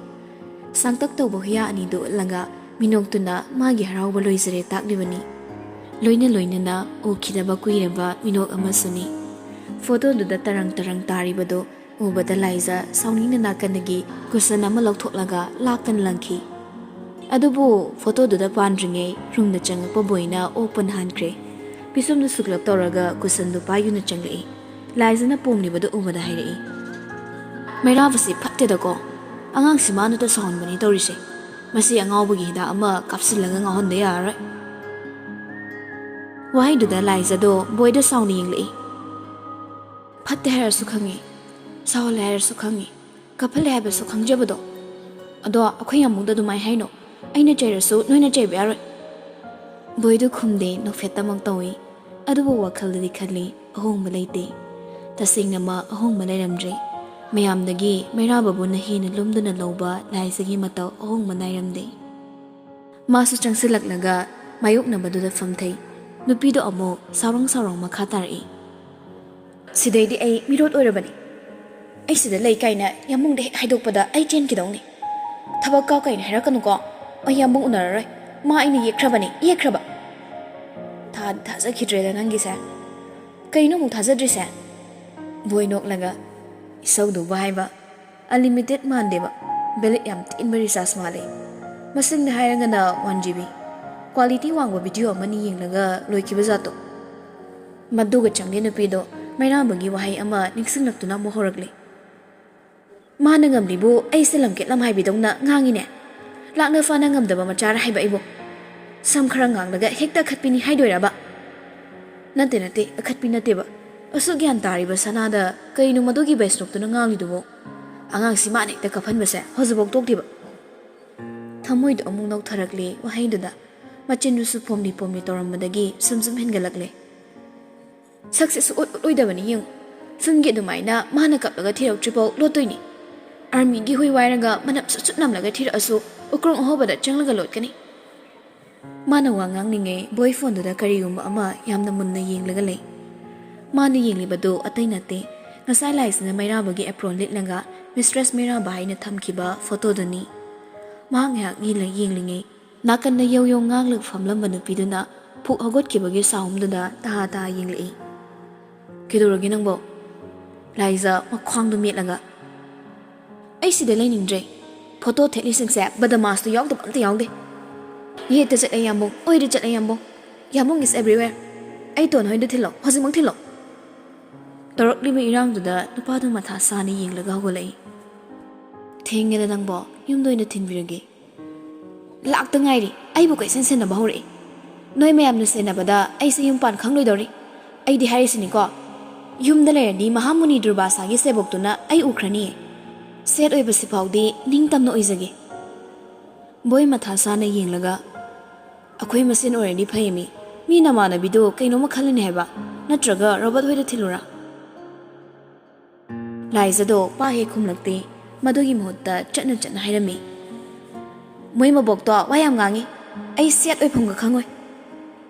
ꯁꯥꯡꯇꯛ ꯇꯧꯕ ꯍꯨꯌꯥ ꯑꯅꯤꯗꯨ ꯎꯠꯂꯒ ꯃꯤꯅꯣꯛꯇꯨꯅ ꯃꯥꯒꯤ ꯍꯔꯥꯎꯕ ꯂꯣꯏꯖꯔꯦ ꯇꯥꯛꯂꯤꯕꯅꯤ꯫ ꯂꯣꯏꯅ ꯂꯣꯏꯅꯅ ꯎꯈꯤꯗꯕ ꯀꯨꯏꯔꯕ ꯃꯤꯅꯣꯛ ꯑꯃꯁꯨꯅꯤ꯫ ꯐꯣꯇꯣꯗꯨꯗ ꯇꯔꯪ ꯇꯔꯪ ꯇꯥꯔꯤꯕꯗꯨ ꯎꯕꯗ ꯂꯥꯏꯖ ꯁꯥꯎꯅꯤꯡꯅ ꯅꯥꯀꯟꯗꯒꯤ ꯀꯨꯁꯟ ꯑꯃ ꯂꯧꯊꯣꯛꯂꯒ ꯂꯥꯛꯇꯅ ꯂꯪꯈꯤ꯫ ꯑꯗꯨꯕꯨ ꯐꯣꯇꯣꯗꯨꯗ ꯄꯥꯟꯗ꯭ꯔꯤꯉꯩ ꯔꯨꯝꯗ ꯆꯪꯉꯛꯄ ꯕꯣꯏꯅ ꯑꯣꯛꯄꯅ ꯍꯥꯟꯈ꯭ꯔꯦ꯫ ꯄꯤꯁꯨꯝꯗꯨ ꯁꯨꯛꯂꯞ ꯇꯧꯔꯒ ꯀꯨꯁꯟꯗꯨ ꯄꯥꯏꯗꯨꯅ ꯆꯪꯂꯛꯏ꯫ ꯂꯥꯏꯖꯅ ꯄꯣꯝꯂꯤꯕꯗꯨ ꯎꯕꯗ ꯍꯥꯏꯔꯛꯏ, ꯃꯩꯔꯥꯕꯁꯤ ꯐꯠꯇꯦꯗꯀꯣ꯫ ꯑꯉꯥꯡꯁꯤ ꯃꯥꯅꯇ ꯁꯥꯎꯍꯟꯕꯅꯤ ꯇꯧꯔꯤꯁꯦ꯫ ꯃꯁꯤ ꯑꯉꯥꯎꯕꯒꯤ ꯍꯤꯗꯥꯛ ꯑꯃ ꯀꯥꯞꯁꯤꯜꯂꯒ ꯉꯥꯎꯍꯟꯗ ꯌꯥꯔꯔꯣꯏ꯫ ꯋꯥꯍꯩꯗꯨꯗ ꯂꯥꯏꯖꯗꯣ ꯕꯣꯏꯗ ꯁꯥꯎꯅ ꯌꯦꯡꯂꯛꯏ꯫ "ꯐꯠꯇꯦ ꯍꯥꯏꯔꯁꯨ ꯈꯪꯉꯤ, ꯁꯥꯎꯍꯜꯂꯦ ꯍꯥꯏꯔꯁꯨ ꯈꯪꯉꯤ, ꯀꯞꯍꯜꯂꯦ ꯍꯥꯏꯕꯁꯨ ꯈꯪꯖꯕꯗꯣ꯫ ꯑꯗꯣ ꯑꯩꯈꯣꯏ ꯌꯥꯝꯕꯨꯡꯗ ꯑꯗꯨꯃꯥꯏꯅ ꯍꯥꯏꯅꯣ꯫ ꯑꯩꯅ ꯆꯩꯔꯁꯨ ꯅꯣꯏꯅ ꯆꯩꯕ ꯌꯥꯔꯣꯏ꯫" ꯕꯣꯏꯗꯨ ꯈꯨꯝꯗꯦ, ꯅꯣꯛꯐꯦꯠꯇꯃꯛ ꯇꯧꯏ꯫ ꯑꯗꯨꯕꯨ ꯋꯥꯈꯜꯗꯗꯤ ꯈꯜꯂꯤ, ꯑꯍꯣꯡꯕ ꯂꯩꯇꯦ꯫ ꯇꯁꯦꯡꯅꯃꯛ ꯑꯍꯣꯡꯕ ꯂꯩꯔꯝꯗ꯭ꯔꯦ꯫ ꯃꯌꯥꯝꯗꯒꯤ ꯃꯩꯔꯥꯕꯕꯨꯅ ꯍꯦꯟꯅ ꯂꯨꯝꯗꯨꯅ ꯂꯧꯕ ꯂꯥꯏꯖꯒꯤ ꯃꯇꯧ ꯑꯍꯣꯡꯕ ꯅꯥꯏꯔꯝꯗꯦ꯫ ꯃꯥꯁꯨ ꯆꯪꯁꯤꯜꯂꯛꯂꯒ ꯃꯥꯌꯣꯛꯅꯕꯗꯨꯗ ꯐꯝꯊꯩ꯫ ꯅꯨꯄꯤꯗꯣ ꯑꯃꯨꯛ ꯁꯥꯎꯔꯪ ꯁꯥꯎꯔꯪ ꯃꯈꯥ ꯇꯥꯔꯛꯏ꯫ "ꯁꯤꯗꯩꯗꯤ ꯑꯩ ꯃꯤꯔꯣꯠ ꯑꯣꯏꯔꯕꯅꯤ꯫ ꯑꯩ ꯁꯤꯗ ꯂꯩ ꯀꯥꯏꯅ ꯌꯥꯝꯕꯨꯡꯗ ꯍꯦꯛ ꯍꯥꯏꯗꯣꯛꯄꯗ ꯑꯩ ꯆꯦꯟꯈꯤꯗꯧꯅꯤ꯫ ꯊꯕꯛ ꯀꯥꯎ ꯀꯥꯏꯅ ꯍꯥꯏꯔꯛꯀꯅꯨꯀꯣ꯫ ꯑꯩ ꯌꯥꯝꯕꯨꯡ ꯎꯅꯔꯔꯣꯏ꯫ ꯃꯥ ꯑꯩꯅ ꯌꯦꯛꯈ꯭ꯔꯕꯅꯤ, ꯌꯦꯛꯈ꯭ꯔꯕ꯫" "ꯊꯥꯗꯤ ꯊꯥꯖꯈꯤꯗ꯭ꯔꯦꯗ ꯅꯪꯒꯤꯁꯦ꯫ ꯀꯩꯅꯣ ꯑꯃꯨꯛ ꯊꯥꯖꯗ꯭ꯔꯤꯁꯦ?" ꯕꯣꯏ ꯅꯣꯛꯂꯒ, "ꯏꯁꯧꯗꯨꯕꯨ ꯍꯥꯏꯕ꯫ ꯑꯟꯂꯤꯃꯤꯇꯦꯠ ꯃꯥꯟꯗꯦꯕ, ꯕꯦꯂꯦꯠ ꯌꯥꯝ ꯇꯦꯟꯕ ꯔꯤꯆꯥꯔꯖ ꯃꯥꯜꯂꯦ꯫ ꯃꯁꯤꯡꯗ ꯍꯥꯏꯔꯒꯅ ꯋꯥꯟ ꯖꯤ ꯕꯤ꯫ ꯀ꯭ꯋꯥꯂꯤꯇꯤ ꯋꯥꯡꯕ ꯚꯤꯗꯤꯑꯣ ꯑꯃꯅꯤ ꯌꯦꯡꯂꯒ ꯂꯣꯏꯈꯤꯕ ꯖꯥꯠꯇꯣ꯫" ꯃꯗꯨꯒ ꯆꯪꯒꯦ ꯅꯨꯄꯤꯗꯣ ꯃꯩꯔꯥꯕꯒꯤ ꯋꯥꯍꯩ ꯑꯃ ꯅꯤꯡꯁꯤꯡꯂꯛꯇꯨꯅ ꯑꯃꯨꯛ ꯍꯧꯔꯛꯂꯤ꯫ "ꯃꯥꯅ ꯉꯝꯂꯤꯕꯨ ꯑꯩꯁꯦ ꯂꯝꯀꯦꯠ ꯂꯝꯍꯥꯏꯕꯤꯗꯧꯅ ꯉꯥꯡꯉꯤꯅꯦ꯫ ꯂꯥꯛꯅ ꯐꯥꯅ ꯉꯝꯗꯕ ꯃꯆꯥꯔ ꯍꯥꯏꯕ ꯑꯩꯕꯨ꯫ ꯁꯝ ꯈꯔ ꯉꯥꯡꯂꯒ ꯍꯦꯛꯇ ꯑꯈꯠꯄꯤꯅꯤ ꯍꯥꯏꯗꯣꯏꯔꯕ?" "ꯅꯠꯇꯦ, ꯅꯠꯇꯦ, ꯑꯈꯠꯄꯤ ꯅꯠꯇꯦꯕ꯫ ꯑꯁꯨꯛ ꯒ꯭ꯌꯥꯟ ꯇꯥꯔꯤꯕ ꯁꯅꯥꯗ ꯀꯩꯅꯣ ꯃꯗꯨꯒꯤ ꯕꯦꯁꯅꯣꯛꯇꯨꯅ ꯉꯥꯡꯂꯤꯗꯨꯕꯨ? ꯑꯉꯥꯡꯁꯤ ꯃꯥꯅ ꯍꯦꯛꯇ ꯀꯞꯍꯟꯕꯁꯦ ꯍꯧꯖꯤꯛꯐꯥꯎ ꯇꯣꯛꯇꯦꯕ꯫" ꯊꯃꯣꯏꯗꯣ ꯑꯃꯨꯛ ꯅꯧꯊꯔꯛꯂꯦ ꯋꯥꯍꯩꯗꯨꯗ꯫ ꯃꯆꯤꯟꯗꯨꯁꯨ ꯄꯣꯝꯂꯤ ꯄꯣꯝꯂꯤ ꯇꯧꯔꯝꯕꯗꯒꯤ ꯁꯨꯝ ꯁꯨꯝ ꯍꯦꯟꯒꯠꯂꯛꯂꯦ꯫ "ꯁꯛꯁꯦ ꯁꯨꯛꯎꯠ ꯎꯠꯂꯣꯏꯗꯕꯅꯤ ꯌꯦꯡꯉꯨ꯫ ꯐꯤꯜꯝꯒꯤ ꯑꯗꯨꯃꯥꯏꯅ ꯃꯥꯅ ꯀꯞꯂꯒ ꯊꯤꯔꯛꯇ꯭ꯔꯤꯐꯥꯎ ꯂꯣꯠꯇꯣꯏꯅꯤ꯫ ꯑꯥꯔꯃꯤꯒꯤ ꯍꯨꯏ ꯋꯥꯏꯔꯒ ꯃꯅꯝ ꯁꯨꯠ ꯁꯨꯠ ꯅꯝꯂꯒ ꯊꯤꯔꯛꯑꯁꯨ ꯎꯀ꯭ꯔꯣꯡ ꯑꯍꯣꯕꯗ ꯆꯪꯂꯒ ꯂꯣꯠꯀꯅꯤ꯫" ꯃꯥꯅ ꯋꯥ ꯉꯥꯡꯂꯤꯉꯩ ꯕꯣꯏ ꯐꯣꯟꯗꯨꯗ ꯀꯔꯤꯒꯨꯝꯕ ꯑꯃ ꯌꯥꯝꯅ ꯃꯨꯟꯅ ꯌꯦꯡꯂꯒ ꯂꯩ꯫ ꯃꯥꯅ ꯌꯦꯡꯂꯤꯕꯗꯨ ꯑꯇꯩ ꯅꯠꯇꯦ, ꯉꯁꯥꯏ ꯂꯥꯏꯁꯤꯅ ꯃꯩꯔꯥꯕꯒꯤ ꯑꯦꯄ꯭ꯔꯣꯟ ꯂꯤꯠꯂꯒ ꯃꯤꯁꯇ꯭ꯔꯦꯁ ꯃꯩꯔꯥꯕ ꯍꯥꯏꯅ ꯊꯝꯈꯤꯕ ꯐꯣꯇꯣꯗꯨꯅꯤ꯫ ꯃꯍꯥꯛ ꯉꯥꯏꯍꯥꯛ ꯌꯦꯡꯂ ꯌꯦꯡꯂꯤꯉꯩ, ꯅꯥꯀꯟꯗ ꯌꯧ ꯌꯧ ꯉꯥꯡꯂꯒ ꯐꯝꯂꯝꯕ ꯅꯨꯄꯤꯗꯨꯅ ꯐꯨꯛ ꯍꯧꯒꯠꯈꯤꯕꯒꯤ ꯁꯥꯎꯝꯗꯨꯗ ꯇꯍꯥ ꯇꯍꯥ ꯌꯦꯡꯂꯛꯏ꯫ "ꯀꯩꯗꯧꯔꯒꯦ ꯅꯪꯕꯣ?" ꯂꯥꯏꯖ ꯃꯈ꯭ꯋꯥꯡꯗꯨ ꯃꯦꯠꯂꯒ, "ꯑꯩ ꯁꯤꯗ ꯂꯩꯅꯤꯡꯗ꯭ꯔꯦ꯫ ꯐꯣꯇꯣ ꯊꯦꯠꯂꯤꯁꯤꯡꯁꯦ ꯕꯗꯃꯥꯁꯇꯨ ꯌꯥꯎꯗꯕ ꯑꯝꯇ ꯌꯥꯎꯗꯦ꯫ ꯌꯦꯠꯇ ꯆꯠꯂꯦ ꯌꯥꯝꯕꯨꯡ, ꯑꯣꯏꯗ ꯆꯠꯂꯦ ꯌꯥꯝꯕꯨꯡ꯫ ꯌꯥꯝꯕꯨꯡ is everywhere꯫ ꯑꯩ ꯇꯣꯟ ꯍꯣꯏꯗ ꯊꯤꯜꯂꯣ, ꯍꯧꯖꯤꯛꯃꯛ ꯊꯤꯜꯂꯣ꯫" ꯇꯧꯔꯛꯂꯤꯕ ꯏꯔꯥꯡꯗꯨꯗ ꯅꯨꯄꯥꯗꯨ ꯃꯊꯥ ꯁꯥꯅ ꯌꯦꯡꯂꯒ ꯍꯧꯒꯠꯂꯛꯏ꯫ "ꯊꯦꯡꯉꯦꯗ ꯅꯪꯕꯣ, ꯌꯨꯝꯗ ꯑꯣꯏꯅ ꯊꯤꯟꯕꯤꯔꯒꯦ꯫" "ꯂꯥꯛꯇ ꯉꯥꯏꯔꯤ, ꯑꯩꯕꯨ ꯀꯩꯁꯦꯟ ꯁꯦꯟꯅꯕ ꯍꯧꯔꯛꯏ꯫ ꯅꯣꯏ ꯃꯌꯥꯝꯅ ꯁꯦꯟꯅꯕꯗ ꯑꯩꯁꯦ ꯌꯨꯝ ꯄꯥꯟ ꯈꯪꯂꯣꯏꯗꯧꯔꯤ꯫ ꯑꯩꯗꯤ ꯍꯥꯏꯔꯤꯁꯤꯅꯤꯀꯣ, ꯌꯨꯝꯗ ꯂꯩꯔꯗꯤ ꯃꯍꯥꯃꯨꯅꯤ ꯗꯨꯔꯕꯥꯁꯥꯒꯤ ꯁꯦꯕꯣꯛꯇꯨꯅ ꯑꯩ ꯎꯈ꯭ꯔꯅꯤꯌꯦ꯫ ꯁꯦꯠ ꯑꯣꯏꯕꯁꯤ ꯐꯥꯎꯗꯤ ꯅꯤꯡꯇꯝꯅ ꯑꯣꯏꯖꯒꯦ꯫" ꯕꯣꯏ ꯃꯊꯥ ꯁꯥꯅ ꯌꯦꯡꯂꯒ, "ꯑꯩꯈꯣꯏ ꯃꯁꯦꯟ ꯑꯣꯏꯔꯗꯤ ꯐꯩꯃꯤ꯫ ꯃꯤ ꯅꯃꯥꯟꯅꯕꯤꯗꯨ ꯀꯩꯅꯣꯝꯃ ꯈꯜꯂꯅꯤ ꯍꯥꯏꯕ꯫ ꯅꯠꯇ꯭ꯔꯒ ꯔꯣꯕꯔꯠ ꯍꯣꯏꯗ ꯊꯤꯜꯂꯨꯔꯥ?" ꯂꯥꯏꯖꯗꯣ ꯄꯥꯛ ꯍꯦꯛ ꯈꯨꯝꯂꯛꯇꯦ꯫ ꯃꯗꯨꯒꯤ ꯃꯍꯨꯠꯇ ꯆꯠꯅ ꯆꯠꯅ ꯍꯥꯏꯔꯝꯃꯤ, "ꯃꯣꯏ ꯃꯕꯣꯛꯇꯣ ꯋꯥ ꯌꯥꯝ ꯉꯥꯡꯉꯤ꯫ ꯑꯩ ꯁꯦꯠ ꯑꯣꯏꯐꯝꯒ ꯈꯪꯉꯣꯏ꯫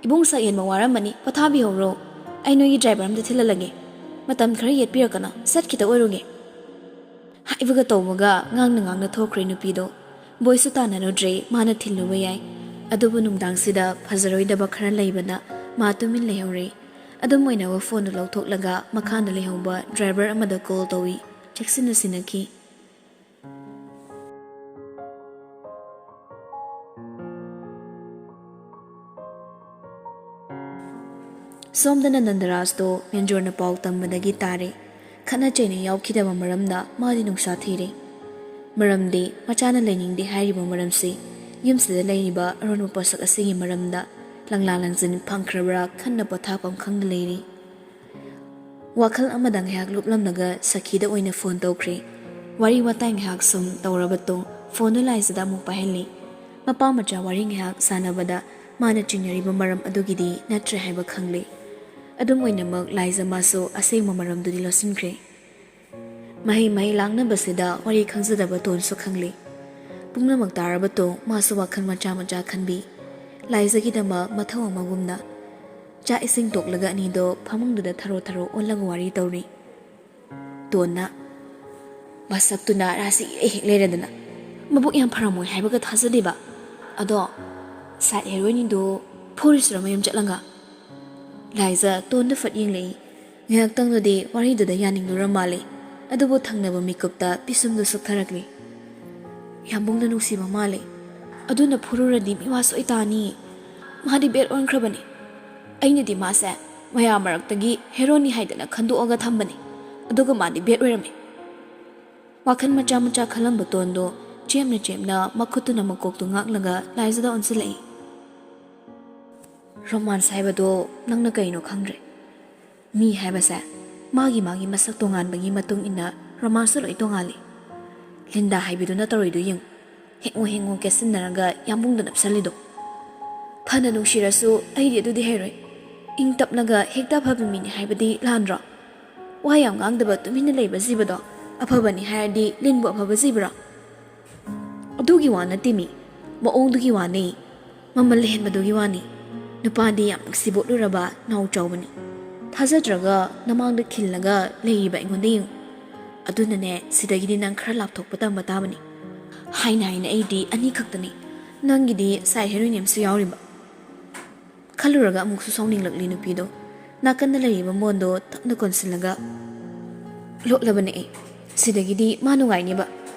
ꯏꯕꯨꯡ ꯁꯛꯍꯦꯟꯕ ꯋꯥꯔꯝꯃꯅꯤ, ꯄꯣꯊꯥꯕꯤꯍꯧꯔꯣ꯫ ꯑꯩ ꯅꯣꯏꯒꯤ ꯗ꯭ꯔꯥꯏꯚꯔ ꯑꯝꯗ ꯊꯤꯜꯍꯜꯂꯒꯦ꯫ ꯃꯇꯝ ꯈꯔ ꯌꯦꯠꯄꯤꯔꯛꯀꯅꯣ, ꯁꯦꯠ ꯈꯤꯇ ꯑꯣꯏꯔꯨꯒꯦ꯫" ꯍꯥꯏꯕꯒ ꯇꯧꯕꯒ ꯉꯥꯡꯅ ꯉꯥꯡꯅ ꯊꯣꯛꯈ꯭ꯔꯦ ꯅꯨꯄꯤꯗꯣ꯫ ꯕꯣꯏꯁꯨ ꯇꯥꯟꯅꯔꯨꯗ꯭ꯔꯦ, ꯃꯥꯅ ꯊꯤꯜꯂꯨꯕ ꯌꯥꯏ꯫ ꯑꯗꯨꯕꯨ ꯅꯨꯡꯗꯥꯡꯁꯤꯗ ꯐꯖꯔꯣꯏꯗꯕ ꯈꯔ ꯂꯩꯕꯅ ꯃꯥ ꯇꯨꯃꯤꯟ ꯂꯩꯍꯧꯔꯦ꯫ ꯑꯗꯨꯝ ꯑꯣꯏꯅꯕ ꯐꯣꯟꯗꯨ ꯂꯧꯊꯣꯛꯂꯒ ꯃꯈꯥꯗ ꯂꯩꯍꯧꯕ ꯗ꯭ꯔꯥꯏꯚꯔ ꯑꯃꯗ ꯀꯣꯜ ꯇꯧꯏ꯫ ꯆꯦꯛꯁꯤꯟꯅ ꯁꯤꯟꯅꯈꯤ꯫ ꯁꯣꯝꯗꯅ ꯅꯟꯗꯔꯥꯖꯇꯣ ꯃꯦꯟꯖꯣꯔꯅ ꯄꯥꯎ ꯇꯝꯕꯗꯒꯤ ꯇꯥꯔꯦ꯫ ꯈꯠꯅ ꯆꯩꯅ ꯌꯥꯎꯈꯤꯗꯕ ꯃꯔꯝꯅ ꯃꯥꯗꯤ ꯅꯨꯡꯁꯥ ꯊꯤꯔꯦ꯫ ꯃꯔꯝꯗꯤ ꯃꯆꯥꯅ ꯂꯩꯅꯤꯡꯗꯦ ꯍꯥꯏꯔꯤꯕ ꯃꯔꯝꯁꯤ ꯌꯨꯝꯁꯤꯗ ꯂꯩꯔꯤꯕ ꯑꯔꯣꯟꯕ ꯄꯣꯠꯁꯛ ꯑꯁꯤꯒꯤ ꯃꯔꯝꯗ ꯂꯪꯂꯥ ꯂꯪꯖꯤꯟ ꯐꯪꯈ꯭ꯔꯕ꯭ꯔꯥ ꯈꯟꯅ ꯄꯣꯊꯥꯐꯝ ꯈꯪꯗ ꯂꯩꯔꯤ꯫ ꯋꯥꯈꯜ ꯑꯃꯗ ꯉꯥꯏꯍꯥꯛ ꯂꯨꯞꯂꯝꯂꯒ ꯁꯈꯤꯗ ꯑꯣꯏꯅ ꯐꯣꯟ ꯇꯧꯈ꯭ꯔꯦ꯫ ꯋꯥꯔꯤ ꯋꯥꯇꯥꯏ ꯉꯥꯏꯍꯥꯛ ꯁꯨꯝ ꯇꯧꯔꯕ ꯇꯨꯡ ꯐꯣꯟꯗꯨ ꯂꯥꯏꯖꯗ ꯑꯃꯨꯛ ꯄꯥꯏꯍꯜꯂꯤ꯫ ꯃꯄꯥ ꯃꯆꯥ ꯋꯥꯔꯤ ꯉꯥꯏꯍꯥꯛ ꯁꯥꯟꯅꯕꯗ ꯃꯥꯅ ꯆꯤꯡꯅꯔꯤꯕ ꯃꯔꯝ ꯑꯗꯨꯒꯤꯗꯤ ꯅꯠꯇ꯭ꯔꯦ ꯍꯥꯏꯕ ꯈꯪꯂꯦ꯫ ꯑꯗꯨꯝ ꯑꯣꯏꯅꯃꯛ ꯂꯥꯏꯖ ꯃꯥꯁꯨ ꯑꯁꯦꯡꯕ ꯃꯔꯝꯗꯨꯗꯤ ꯂꯣꯠꯁꯤꯟꯈ꯭ꯔꯦ꯫ ꯃꯍꯩ ꯃꯍꯩ ꯂꯥꯡꯅꯕꯁꯤꯗ ꯋꯥꯔꯤ ꯈꯪꯖꯗꯕ ꯇꯣꯟꯁꯨ ꯈꯪꯂꯤ꯫ ꯄꯨꯝꯅꯃꯛ ꯇꯥꯔꯕ ꯇꯣꯡ ꯃꯥꯁꯨ ꯋꯥꯈꯜ ꯃꯆꯥ ꯃꯆꯥ ꯈꯟꯕꯤ꯫ ꯂꯥꯏꯖꯒꯤꯗꯃꯛ ꯃꯊꯧ ꯑꯃꯒꯨꯝꯅ ꯆꯥꯛ ꯏꯁꯤꯡ ꯇꯣꯛꯂꯒ ꯑꯅꯤꯗꯣ ꯐꯃꯨꯡꯗꯨꯗ ꯊꯔꯣ ꯊꯔꯣ ꯑꯣꯜꯂꯒ ꯋꯥꯔꯤ ꯇꯧꯔꯤ꯫ ꯇꯣꯟꯅ, "ꯃꯁꯛꯇꯨꯅ ꯔꯥꯁꯤ ꯏꯍꯦꯛ ꯍꯦꯛ ꯂꯩꯔꯗꯅ ꯃꯕꯨꯛ ꯌꯥꯝ ꯐꯔꯝꯃꯣꯏ ꯍꯥꯏꯕꯒ ꯊꯥꯖꯗꯦꯕ꯫ ꯑꯗꯣ ꯁꯥꯏꯠ ꯍꯦꯔꯣꯏꯟꯗꯣ ꯐꯨꯔꯤꯁꯤꯔꯣ ꯃꯌꯨꯝ ꯆꯠꯂꯒ?" ꯂꯥꯏꯖ ꯇꯣꯟꯗ ꯐꯠ ꯌꯦꯡꯂꯛꯏ꯫ ꯉꯥꯏꯍꯥꯛꯇꯪꯗꯨꯗꯤ ꯋꯥꯔꯤꯗꯨꯗ ꯌꯥꯅꯤꯡꯂꯨꯔ ꯃꯥꯜꯂꯦ꯫ ꯑꯗꯨꯕꯨ ꯊꯪꯅꯕ ꯃꯤꯀꯨꯞꯇ ꯄꯤꯁꯨꯝꯗꯨ ꯁꯨꯛꯊꯔꯛꯂꯤ꯫ "ꯌꯥꯝꯕꯨꯡꯗ ꯅꯨꯡꯁꯤꯕ ꯃꯥꯜꯂꯦ꯫ ꯑꯗꯨꯅ ꯐꯨꯔꯨꯔꯗꯤ ꯃꯤꯋꯥ ꯁꯣꯏ ꯇꯥꯅꯤ꯫ ꯃꯥꯗꯤ ꯕꯦꯠ ꯑꯣꯟꯈ꯭ꯔꯕꯅꯤ꯫ ꯑꯩꯅꯗꯤ ꯃꯥꯁꯦ ꯃꯌꯥꯝ ꯃꯔꯛꯇꯒꯤ ꯍꯦꯔꯣꯅꯤ ꯍꯥꯏꯗꯅ ꯈꯟꯗꯣꯛꯑꯒ ꯊꯝꯕꯅꯤ꯫ ꯑꯗꯨꯒ ꯃꯥꯗꯤ ꯕꯦꯠ ꯑꯣꯏꯔꯝꯃꯤ꯫ ꯋꯥꯈꯜ ꯃꯆꯥ ꯃꯆꯥ ꯈꯜꯂꯝꯕ ꯇꯣꯟꯗꯣ ꯆꯦꯝꯅ ꯆꯦꯝꯅ ꯃꯈꯨꯠꯇꯨꯅ ꯃꯀꯣꯛꯇꯨ ꯉꯥꯛꯂꯒ ꯂꯥꯏꯖꯗ ꯑꯣꯟꯁꯤꯜꯂꯛꯏ꯫ ꯔꯣꯃꯥꯟꯁ ꯍꯥꯏꯕꯗꯣ ꯅꯪꯅ ꯀꯩꯅꯣ ꯈꯪꯗ꯭ꯔꯦ꯫ ꯃꯤ ꯍꯥꯏꯕꯁꯦ ꯃꯥꯒꯤ ꯃꯥꯒꯤ ꯃꯁꯛ ꯇꯣꯉꯥꯟꯕꯒꯤ ꯃꯇꯨꯡ ꯏꯟꯅ ꯔꯣꯃꯥꯟꯁꯁꯨ ꯂꯣꯏ ꯇꯣꯉꯥꯜꯂꯤ꯫ ꯂꯤꯟꯗꯥ ꯍꯥꯏꯕꯤꯗꯨꯅ ꯇꯧꯔꯤꯗꯨ ꯌꯦꯡꯉꯨ, ꯍꯦꯡꯉꯣ ꯍꯦꯡꯉꯣ ꯀꯦꯠꯁꯤꯟꯅꯔꯒ ꯌꯥꯝꯕꯨꯡꯗ ꯅꯞꯁꯜꯂꯤꯗꯣ꯫ ꯐꯅ ꯅꯨꯡꯁꯤꯔꯁꯨ ꯑꯩꯗꯤ ꯑꯗꯨꯗꯤ ꯍꯩꯔꯣꯏ꯫ ꯏꯪ ꯇꯞꯂꯒ ꯍꯦꯛꯇ ꯑꯐꯕ ꯃꯤꯅꯤ ꯍꯥꯏꯕꯗꯤ ꯂꯥꯟꯗ꯭ꯔꯣ? ꯋꯥ ꯌꯥꯝ ꯉꯥꯡꯗꯕ ꯇꯨꯃꯤꯟꯅ ꯂꯩꯕ ꯖꯤꯕꯗꯣ ꯑꯐꯕꯅꯤ ꯍꯥꯏꯔꯗꯤ ꯂꯤꯟꯕꯨ ꯑꯐꯕ ꯖꯤꯕꯔꯣ? ꯑꯗꯨꯒꯤ ꯋꯥ ꯅꯠꯇꯦ ꯃꯤ, ꯃꯑꯣꯡꯗꯨꯒꯤ ꯋꯥꯅꯤ꯫ ꯃꯃꯜ ꯂꯩꯍꯟꯕꯗꯨꯒꯤ ꯋꯥꯅꯤ꯫ ꯅꯨꯄꯥꯗꯤ ꯌꯥꯝ ꯅꯨꯡꯁꯤꯕꯣꯠꯂꯨꯔꯕ ꯅꯥꯎ ꯆꯥꯎꯕꯅꯤ꯫ ꯊꯥꯖꯗ꯭ꯔꯒ ꯅꯃꯥꯡꯗ ꯈꯤꯜꯂꯒ ꯂꯩꯔꯤꯕ ꯑꯩꯉꯣꯟꯗ ꯌꯦꯡꯉꯨ꯫ ꯑꯗꯨꯅꯅꯦ, ꯁꯤꯗꯒꯤꯗꯤ ꯅꯪ ꯈꯔ ꯂꯥꯞꯊꯣꯛꯄ ꯇꯝꯕ ꯇꯥꯕꯅꯤ꯫ ꯍꯥꯏꯅ ꯍꯥꯏꯅ ꯑꯩꯗꯤ ꯑꯅꯤ ꯈꯛꯇꯅꯤ꯫ ꯅꯪꯒꯤꯗꯤ ꯁꯥꯏ ꯍꯦꯔꯣꯏꯟ ꯑꯃꯁꯨ ꯌꯥꯎꯔꯤꯕ꯫ ꯈꯜꯂꯨꯔꯒ ꯑꯃꯨꯛꯁꯨ ꯁꯥꯎꯅꯤꯡꯂꯛꯂꯤ ꯅꯨꯄꯤꯗꯣ꯫ ꯅꯥꯀꯟꯗ ꯂꯩꯔꯤꯕ ꯃꯣꯟꯗꯣ ꯇꯞꯅ ꯀꯣꯟꯁꯤꯜꯂꯒ ꯂꯣꯠꯂꯕꯅꯦ ꯑꯩ꯫ ꯁꯤꯗꯒꯤꯗꯤ ꯃꯥ ꯅꯨꯡꯉꯥꯏꯅꯦꯕ꯫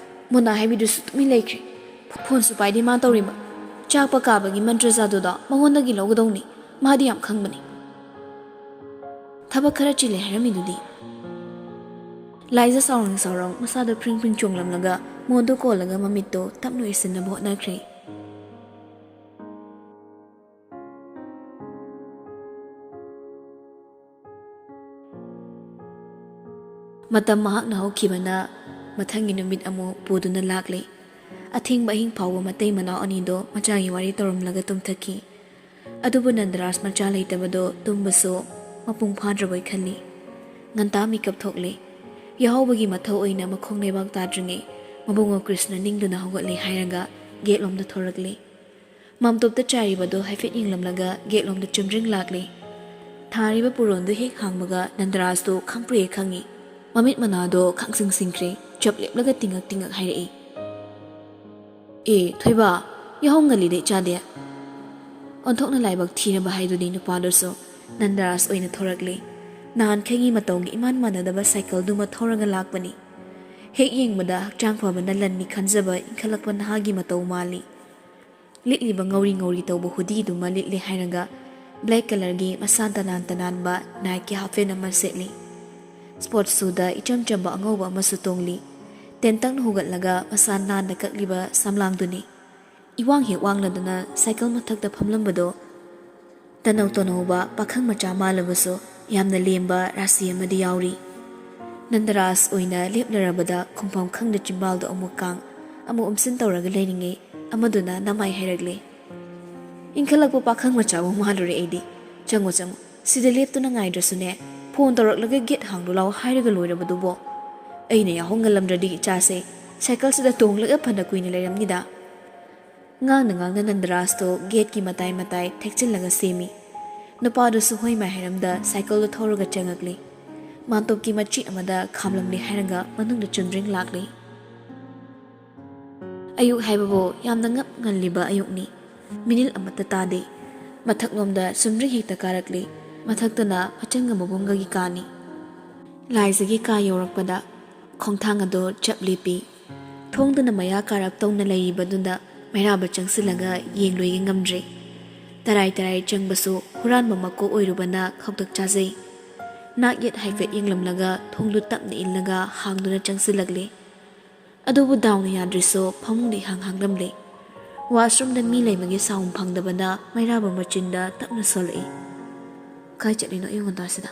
ꯃꯣꯅꯥ ꯍꯥꯏꯕꯤꯗꯨꯁꯨ ꯇꯨꯃꯤꯟ ꯂꯩꯈ꯭ꯔꯦ꯫ ꯐꯣꯟꯁꯨ ꯄꯥꯏꯗꯦ ꯃꯥ ꯇꯧꯔꯤꯕ꯫ ꯆꯥꯛꯄ ꯀꯥꯕꯒꯤ ꯃꯟꯇ꯭ꯔ ꯖꯥꯗꯨꯗꯣ ꯃꯉꯣꯟꯗꯒꯤ ꯂꯧꯒꯗꯧꯅꯤ꯫ ꯃꯥꯗꯤ ꯌꯥꯝ ꯈꯪꯕꯅꯤ꯫ ꯊꯕꯛ ꯈꯔ ꯆꯤꯜꯂꯦ ꯍꯥꯏꯔꯝꯃꯤꯗꯨꯗꯤ꯫ ꯂꯥꯏꯖ ꯁꯥꯎꯔꯪ ꯁꯥꯎꯔꯪ ꯃꯁꯥꯗꯣ ꯐ꯭ꯔꯤꯡ ꯐ꯭ꯔꯤꯡ ꯆꯣꯡꯂꯝꯂꯒ ꯃꯣꯟꯗꯣ ꯀꯣꯜꯂꯒ ꯃꯃꯤꯠꯇꯣ ꯇꯞꯅ ꯎꯏꯁꯤꯟꯅꯕ ꯍꯣꯠꯅꯈ꯭ꯔꯦ꯫ ꯃꯇꯝ ꯃꯍꯥꯛꯅ ꯍꯧꯈꯤꯕꯅ ꯃꯊꯪꯒꯤ ꯅꯨꯃꯤꯠ ꯑꯃꯨꯛ ꯄꯨꯗꯨꯅ ꯂꯥꯛꯂꯦ꯫ ꯑꯊꯦꯡꯕ ꯑꯍꯤꯡ ꯐꯥꯎꯕ ꯃꯇꯩ ꯃꯅꯥꯎ ꯑꯅꯤꯗꯣ ꯃꯆꯥꯒꯤ ꯋꯥꯔꯤ ꯇꯧꯔꯝꯂꯒ ꯇꯨꯝꯊꯈꯤ꯫ ꯑꯗꯨꯕꯨ ꯅꯟꯗꯔꯥꯖ ꯃꯆꯥ ꯂꯩꯇꯕꯗꯣ ꯇꯨꯝꯕꯁꯨ ꯃꯄꯨꯡ ꯐꯥꯗ꯭ꯔꯕꯣꯏ ꯈꯜꯂꯤ꯫ ꯉꯟꯇꯥ ꯃꯤꯀꯞ ꯊꯣꯛꯂꯦ꯫ ꯌꯥꯍꯧꯕꯒꯤ ꯃꯊꯧ ꯑꯣꯏꯅ ꯃꯈꯣꯡ ꯂꯩꯕꯥꯛ ꯇꯥꯗ꯭ꯔꯤꯉꯩ ꯃꯕꯨꯡꯉꯣ ꯀ꯭ꯔꯤꯁꯅ ꯅꯤꯡꯗꯨꯅ ꯍꯧꯒꯠꯂꯦ ꯍꯥꯏꯔꯒ ꯒꯦꯠꯂꯣꯝꯗ ꯊꯣꯔꯛꯂꯦ꯫ ꯃꯥꯝꯇꯣꯞꯇ ꯆꯥꯏꯔꯤꯕꯗꯣ ꯍꯥꯏꯐꯦꯠ ꯌꯦꯡꯂꯝꯂꯒ ꯒꯦꯠꯂꯣꯝꯗ ꯆꯨꯝꯗ꯭ꯔꯤꯡ ꯂꯥꯛꯂꯦ꯫ ꯊꯥꯔꯤꯕ ꯄꯨꯔꯣꯟꯗꯨ ꯍꯦꯛ ꯍꯥꯡꯕꯒ ꯅꯟꯗꯔꯥꯖꯇꯨ ꯈꯪꯄ꯭ꯔꯦ ꯈꯪꯉꯤ꯫ ꯃꯃꯤꯠ ꯃꯅꯥꯗꯣ ꯈꯪꯁꯤꯡ ꯁꯤꯡꯈ꯭ꯔꯦ꯫ ꯆꯞ ꯂꯦꯞꯂꯒ ꯇꯤꯡꯉꯛ ꯇꯤꯡꯉꯛ ꯍꯥꯏꯔꯛꯏ, "ꯑꯦ ꯊꯣꯏꯕ, ꯌꯥꯍꯧ ꯉꯜꯂꯤꯗ ꯏꯆꯥꯗꯤ?" ꯑꯣꯟꯊꯣꯛꯅ ꯂꯥꯏꯕꯛ ꯊꯤꯔꯕ ꯍꯥꯏꯗꯨꯅꯤ ꯅꯨꯄꯥꯗꯨꯁꯨ꯫ ꯅꯟꯗꯔꯥꯖ ꯑꯣꯏꯅ ꯊꯣꯔꯛꯂꯦ꯫ ꯅꯍꯥꯟꯈꯩꯒꯤ ꯃꯇꯧꯒ ꯏꯃꯥꯟ ꯃꯥꯟꯅꯗꯕ ꯁꯥꯏꯀꯜꯗꯨꯃ ꯊꯧꯔꯒ ꯂꯥꯛꯄꯅꯤ꯫ ꯍꯦꯛ ꯌꯦꯡꯕꯗ ꯍꯛꯆꯥꯡ ꯐꯕꯅ ꯂꯟꯅꯤ ꯈꯟꯖꯕ ꯏꯟꯈꯠꯂꯛꯄ ꯅꯍꯥꯒꯤ ꯃꯇꯧ ꯃꯥꯜꯂꯤ꯫ ꯂꯤꯠꯂꯤꯕ ꯉꯧꯔꯤ ꯉꯧꯔꯤ ꯇꯧꯕ ꯍꯨꯗꯤꯗꯨꯃ ꯂꯤꯠꯂꯦ ꯍꯥꯏꯔꯒ ꯕ꯭ꯂꯦꯛ ꯀꯂꯔꯒꯤ ꯃꯁꯥ ꯇꯅꯥꯟ ꯇꯅꯥꯟꯕ ꯅꯥꯏꯛꯀꯤ ꯍꯥꯐꯦꯟ ꯑꯃ ꯁꯦꯠꯂꯤ꯫ ꯁ꯭ꯄꯣꯔꯠꯁ ꯁꯨꯗ ꯏꯆꯝ ꯆꯝꯕ ꯑꯉꯧꯕ ꯑꯃꯁꯨ ꯇꯣꯡꯂꯤ꯫ ꯇꯦꯟꯇꯛꯅ ꯍꯨꯒꯠꯂꯒ ꯃꯁꯥ ꯅꯥꯟꯅ ꯀꯛꯂꯤꯕ ꯁꯝꯂꯥꯡꯗꯨꯅꯤ꯫ ꯏꯋꯥꯡ ꯍꯦꯛ ꯋꯥꯡꯂꯗꯨꯅ ꯁꯥꯏꯀꯜ ꯃꯊꯛꯇ ꯐꯝꯂꯝꯕꯗꯣ ꯇꯅꯧ ꯇꯅꯧꯕ ꯄꯥꯈꯪ ꯃꯆꯥ ꯃꯥꯜꯂꯕꯁꯨ ꯌꯥꯝꯅ ꯂꯦꯝꯕ ꯔꯥꯁꯤ ꯑꯃꯗꯤ ꯌꯥꯎꯔꯤ꯫ ꯅꯟꯗꯔꯥꯖ ꯑꯣꯏꯅ ꯂꯦꯞꯂꯔꯕꯗ ꯈꯨꯝꯐꯝ ꯈꯪꯗ ꯆꯤꯝꯕꯥꯜꯗꯣ ꯑꯃꯨꯛ ꯀꯥꯡ, ꯑꯃꯨꯛ ꯎꯝꯁꯤꯟ ꯇꯧꯔꯒ ꯂꯩꯔꯤꯉꯩ ꯑꯃꯗꯨꯅ ꯅꯃꯥꯏ ꯍꯥꯏꯔꯛꯂꯦ꯫ ꯏꯟꯈꯠꯂꯛꯄ ꯄꯥꯈꯪ ꯃꯆꯥꯕꯨ ꯃꯥꯜꯂꯨꯔꯦ ꯑꯩꯗꯤ꯫ ꯆꯪꯉꯣ, ꯆꯪꯉꯣ, ꯁꯤꯗ ꯂꯦꯞꯇꯨꯅ ꯉꯥꯏꯗ꯭ꯔꯁꯨꯅꯦ, ꯐꯣꯟ ꯇꯧꯔꯛꯂꯒ ꯒꯦꯠ ꯍꯥꯡꯗꯣ ꯂꯥꯎ ꯍꯥꯏꯔꯒ ꯂꯣꯏꯔꯕꯗꯨꯕꯣ꯫ ꯑꯩꯅ ꯌꯥꯍꯧ ꯉꯜꯂꯝꯗ꯭ꯔꯗꯤ ꯏꯆꯥꯁꯦ ꯁꯥꯏꯀꯜꯁꯤꯗ ꯇꯣꯡꯂꯒ ꯐꯅ ꯀꯨꯏꯅ ꯂꯩꯔꯝꯅꯤꯗ꯫ ꯉꯥꯡꯅ ꯉꯥꯡꯅ ꯅꯟꯗꯔꯥꯖꯇꯣ ꯒꯦꯠꯀꯤ ꯃꯇꯥꯏ ꯃꯇꯥꯏ ꯊꯦꯛꯆꯤꯜꯂꯒ ꯁꯦꯝꯃꯤ꯫ ꯅꯨꯄꯥꯗꯨꯁꯨ ꯍꯣꯏ ꯃꯥꯏ ꯍꯥꯏꯔꯝꯗ ꯁꯥꯏꯀꯜꯗꯣ ꯊꯧꯔꯒ ꯆꯪꯉꯛꯂꯤ꯫ ꯃꯥꯟꯇꯣꯞꯀꯤ ꯃꯆꯤ ꯑꯃꯗ ꯈꯥꯝꯂꯝꯂꯦ ꯍꯥꯏꯔꯒ ꯃꯅꯨꯡꯗ ꯆꯨꯝꯗ꯭ꯔꯤꯡ ꯂꯥꯛꯂꯤ꯫ ꯑꯌꯨꯛ ꯍꯥꯏꯕꯕꯨ ꯌꯥꯝꯅ ꯉꯞ ꯉꯜꯂꯤꯕ ꯑꯌꯨꯛꯅꯤ꯫ ꯃꯤꯅꯤꯜ ꯑꯃꯠꯇ ꯇꯥꯗꯦ꯫ ꯃꯊꯛꯂꯣꯝꯗ ꯆꯨꯝꯗ꯭ꯔꯤꯡ ꯍꯦꯛꯇ ꯀꯥꯔꯛꯂꯤ꯫ ꯃꯊꯛꯇꯅ ꯃꯆꯪꯒ ꯃꯕꯨꯡꯒꯒꯤ ꯀꯥꯅꯤ꯫ ꯂꯥꯏꯖꯒꯤ ꯀꯥ ꯌꯧꯔꯛꯄꯗ ꯈꯣꯡꯊꯥꯡ ꯑꯗꯨ ꯆꯞ ꯂꯦꯞꯄꯤ꯫ ꯊꯣꯡꯗꯨꯅ ꯃꯌꯥ ꯀꯥꯔꯞ ꯇꯧꯅ ꯂꯩꯔꯤꯕꯗꯨꯗ ꯃꯩꯔꯥꯕ ꯆꯪꯁꯤꯜꯂꯒ ꯌꯦꯡꯂꯣꯏꯒꯦ ꯉꯝꯗ꯭ꯔꯦ꯫ ꯇꯔꯥꯏ ꯇꯔꯥꯏ ꯆꯪꯕꯁꯨ ꯍꯨꯔꯥꯟꯕ ꯃꯀꯣꯛ ꯑꯣꯏꯔꯨꯕꯅ ꯈꯧꯇꯛ ꯆꯥꯖꯩ꯫ ꯅꯥꯛ ꯌꯦꯠ ꯍꯥꯏꯐꯦꯠ ꯌꯦꯡꯂꯝꯂꯒ ꯊꯣꯡꯗꯨ ꯇꯞꯅ ꯏꯜꯂꯒ ꯍꯥꯡꯗꯨꯅ ꯆꯪꯁꯤꯜꯂꯛꯂꯦ꯫ ꯑꯗꯨꯕꯨ ꯗꯥꯎꯅ ꯌꯥꯗ꯭ꯔꯤꯁꯨ ꯐꯃꯨꯡꯗ ꯏꯍꯥꯡ ꯍꯥꯡꯂꯝꯂꯦ꯫ ꯋꯥꯁꯔꯨꯝꯗ ꯃꯤ ꯂꯩꯕꯒꯤ ꯁꯥꯎꯟ ꯐꯪꯗꯕꯅ ꯃꯩꯔꯥꯕ ꯃꯆꯤꯟꯗ ꯇꯞꯅ ꯁꯣꯜꯂꯛꯏ꯫ "ꯀꯥꯏ ꯆꯠꯂꯤꯅꯣ ꯑꯌꯨꯛ ꯉꯟꯇꯥꯁꯤꯗ?"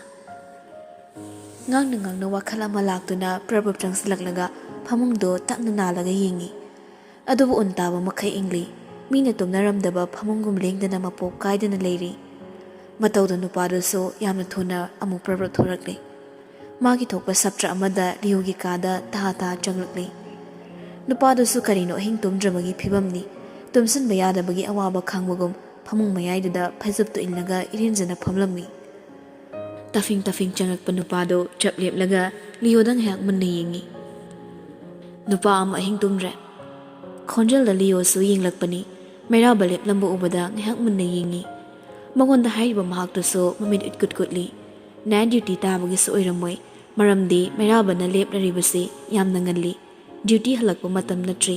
ꯉꯥꯡꯅ ꯉꯥꯡꯅ ꯋꯥꯈꯜ ꯑꯃ ꯂꯥꯛꯇꯨꯅ ꯄ꯭ꯔꯞ ꯄ꯭ꯔꯞ ꯆꯪꯁꯤꯜꯂꯛꯂꯒ ꯐꯃꯨꯡꯗꯣ ꯇꯞꯅ ꯅꯥꯜꯂꯒ ꯌꯦꯡꯉꯤ꯫ ꯑꯗꯨꯕꯨ ꯎꯟ ꯇꯥꯕ ꯃꯈꯩ ꯏꯪꯂꯤ꯫ ꯃꯤꯅ ꯇꯨꯝꯅꯔꯝꯗꯕ ꯐꯃꯨꯡꯒꯨꯝ ꯂꯦꯡꯗꯅ ꯃꯄꯣꯞ ꯀꯥꯏꯗꯅ ꯂꯩꯔꯤ꯫ ꯃꯇꯧꯗ ꯅꯨꯄꯥꯗꯨꯁꯨ ꯌꯥꯝꯅ ꯊꯨꯅ ꯑꯃꯨꯛ ꯄ꯭ꯔꯞ ꯄ꯭ꯔꯞ ꯊꯣꯔꯛꯂꯦ꯫ ꯃꯥꯒꯤ ꯊꯣꯛꯄ ꯁꯞꯇ꯭ꯔ ꯑꯃꯗ ꯂꯤꯌꯣꯒꯤ ꯀꯥꯗ ꯇꯍꯥ ꯇꯍꯥ ꯆꯪꯂꯛꯂꯦ꯫ ꯅꯨꯄꯥꯗꯨꯁꯨ ꯀꯔꯤꯅꯣ ꯑꯍꯤꯡ ꯇꯨꯝꯗ꯭ꯔꯕꯒꯤ ꯐꯤꯕꯝꯅꯤ꯫ ꯇꯨꯝꯁꯤꯟꯕ ꯌꯥꯗꯕꯒꯤ ꯑꯋꯥꯕ ꯈꯥꯡꯕꯒꯨꯝ ꯐꯃꯨꯡ ꯃꯌꯥꯏꯗꯨꯗ ꯐꯩꯖꯨꯞꯇꯨ ꯏꯜꯂꯒ ꯏꯔꯦꯟꯖꯅ ꯐꯝꯂꯝꯃꯤ꯫ ꯇꯐꯤꯡ ꯇꯐꯤꯡ ꯆꯪꯂꯛꯄ ꯅꯨꯄꯥꯗꯨ ꯆꯞ ꯂꯦꯞꯂꯒ ꯂꯤꯌꯣꯗ ꯉꯥꯏꯍꯥꯛ ꯃꯨꯟꯅ ꯌꯦꯡꯉꯤ꯫ "ꯅꯨꯄꯥ ꯑꯃ ꯑꯍꯤꯡ ꯇꯨꯝꯗ꯭ꯔꯦ?" ꯈꯣꯟꯖꯦꯜꯗ ꯂꯤꯌꯣꯁꯨ ꯌꯦꯡꯂꯛꯄꯅꯤ꯫ ꯃꯩꯔꯥꯕ ꯂꯦꯞꯂꯝꯕ ꯎꯕꯗ ꯉꯥꯏꯍꯥꯛ ꯃꯨꯟꯅ ꯌꯦꯡꯉꯤ꯫ ꯃꯉꯣꯟꯗ ꯍꯥꯏꯔꯤꯕ ꯃꯍꯥꯛꯇꯨꯁꯨ ꯃꯃꯤꯠ ꯏꯠꯀꯨꯠ ꯀꯨꯠꯂꯤ꯫ ꯅꯥꯏꯠ ꯗ꯭ꯌꯨꯇꯤ ꯇꯥꯕꯒꯤꯁꯨ ꯑꯣꯏꯔꯝꯃꯣꯏ, ꯃꯔꯝꯗꯤ ꯃꯩꯔꯥꯕꯅ ꯂꯦꯞꯂꯔꯤꯕꯁꯤ ꯌꯥꯝꯅ ꯉꯜꯂꯤ꯫ ꯗ꯭ꯌꯨꯇꯤ ꯍꯜꯂꯛꯄ ꯃꯇꯝ ꯅꯠꯇ꯭ꯔꯤ꯫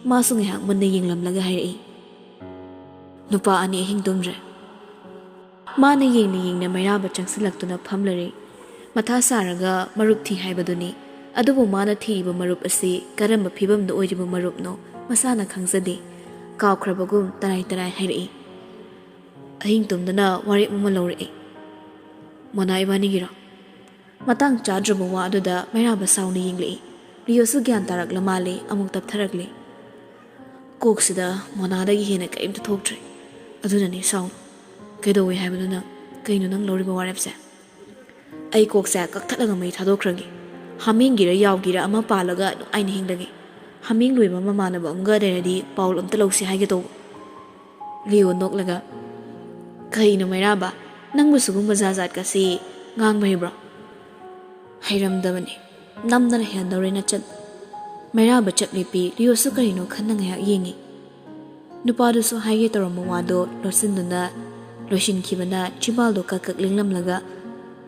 ꯃꯥꯁꯨ ꯉꯥꯏꯍꯥꯛ ꯃꯨꯟꯅ ꯌꯦꯡꯂꯝꯂꯒ ꯍꯥꯏꯔꯛꯏ, "ꯅꯨꯄꯥ ꯑꯅꯤ ꯑꯍꯤꯡ ꯇꯨꯝꯗ꯭ꯔꯦ?" ꯃꯥꯅ ꯌꯦꯡꯅ ꯌꯦꯡꯅ ꯃꯩꯔꯥꯕ ꯆꯪꯁꯤꯜꯂꯛꯇꯨꯅ ꯐꯝꯂꯔꯦ꯫ ꯃꯊꯥ ꯁꯥꯔꯒ ꯃꯔꯨꯞ ꯊꯤ ꯍꯥꯏꯕꯗꯨꯅꯤ꯫ ꯑꯗꯨꯕꯨ ꯃꯥꯅ ꯊꯤꯔꯤꯕ ꯃꯔꯨꯞ ꯑꯁꯤ ꯀꯔꯝꯕ ꯐꯤꯕꯝꯗ ꯑꯣꯏꯔꯤꯕ ꯃꯔꯨꯞꯅꯣ ꯃꯁꯥꯅ ꯈꯪꯖꯗꯦ꯫ ꯀꯥꯎꯈ꯭ꯔꯕꯒꯨꯝ ꯇꯔꯥꯏ ꯇꯔꯥꯏ ꯍꯥꯏꯔꯛꯏ꯫ ꯑꯍꯤꯡ ꯇꯨꯝꯗꯅ ꯋꯥꯔꯦꯞ ꯑꯃ ꯂꯧꯔꯛꯏ꯫ "ꯃꯣꯅꯥ ꯏꯕꯥꯅꯤꯒꯤꯔꯣ?" ꯃꯇꯥꯡ ꯆꯥꯗ꯭ꯔꯕ ꯋꯥ ꯑꯗꯨꯗ ꯃꯩꯔꯥꯕ ꯁꯥꯎꯅ ꯌꯦꯡꯂꯛꯏ꯫ ꯔꯤꯌꯣꯁꯨ ꯒ꯭ꯌꯥꯟ ꯇꯥꯔꯛꯂ ꯃꯥꯜꯂꯦ, ꯑꯃꯨꯛ ꯇꯞꯊꯔꯛꯂꯦ꯫ "ꯀꯣꯛꯁꯤꯗ ꯃꯣꯅꯥꯗꯒꯤ ꯍꯦꯟꯅ ꯀꯔꯤꯝꯇ ꯊꯣꯛꯇ꯭ꯔꯦ꯫ ꯑꯗꯨꯅꯅꯦ ꯁꯥꯎꯅ꯫ ꯀꯩꯗꯧꯋꯦ ꯍꯥꯏꯕꯅꯣ ꯅꯪ? ꯀꯩꯅꯣ ꯅꯪ ꯂꯧꯔꯤꯕ ꯋꯥꯔꯦꯞꯁꯦ?" "ꯑꯩ ꯀꯣꯛꯁꯦ ꯀꯛꯊꯠꯂꯒ ꯃꯩ ꯊꯥꯗꯣꯛꯈ꯭ꯔꯒꯦ꯫ ꯍꯥꯃꯦꯡꯒꯤꯔ ꯌꯥꯎꯒꯤꯔ ꯑꯃ ꯄꯥꯜꯂꯒ ꯅꯨꯡꯉꯥꯏꯅ ꯍꯤꯡꯂꯒꯦ꯫ ꯍꯥꯃꯦꯡ ꯂꯣꯏꯕ ꯃꯃꯥꯟꯅꯕ ꯑꯃꯒ ꯂꯩꯔꯗꯤ ꯄꯥꯎ ꯑꯝꯇ ꯂꯧꯁꯤ ꯍꯥꯏꯒꯦ ꯇꯧꯕ꯫" ꯂꯤꯌꯣ ꯅꯣꯛꯂꯒ, "ꯀꯩꯅꯣ ꯃꯩꯔꯥꯕ, ꯅꯪꯕꯨ ꯁꯤꯒꯨꯝꯕ ꯖꯥꯠ ꯖꯥꯠꯀꯁꯤ ꯉꯥꯡꯕ ꯍꯩꯕ꯭ꯔꯣ?" "ꯍꯩꯔꯝꯗꯕꯅꯤ꯫ ꯅꯝꯗꯅ ꯍꯦꯟꯗꯧꯔꯦ ꯅꯆꯟ꯫" ꯃꯩꯔꯥꯕ ꯆꯞ ꯂꯦꯞꯄꯤ꯫ ꯂꯤꯌꯣꯁꯨ ꯀꯔꯤꯅꯣ ꯈꯟꯅ ꯉꯥꯏꯍꯥꯛ ꯌꯦꯡꯉꯤ꯫ ꯅꯨꯄꯥꯗꯨꯁꯨ ꯍꯥꯏꯒꯦ ꯇꯧꯔꯝꯕ ꯋꯥꯗꯣ ꯂꯣꯠꯁꯤꯟꯗꯨꯅ ꯂꯣꯏꯁꯤꯟꯈꯤꯕꯅ ꯆꯤꯝꯕꯥꯜꯗꯣ ꯀꯛ ꯀꯛ ꯂꯦꯡꯂꯝꯂꯒ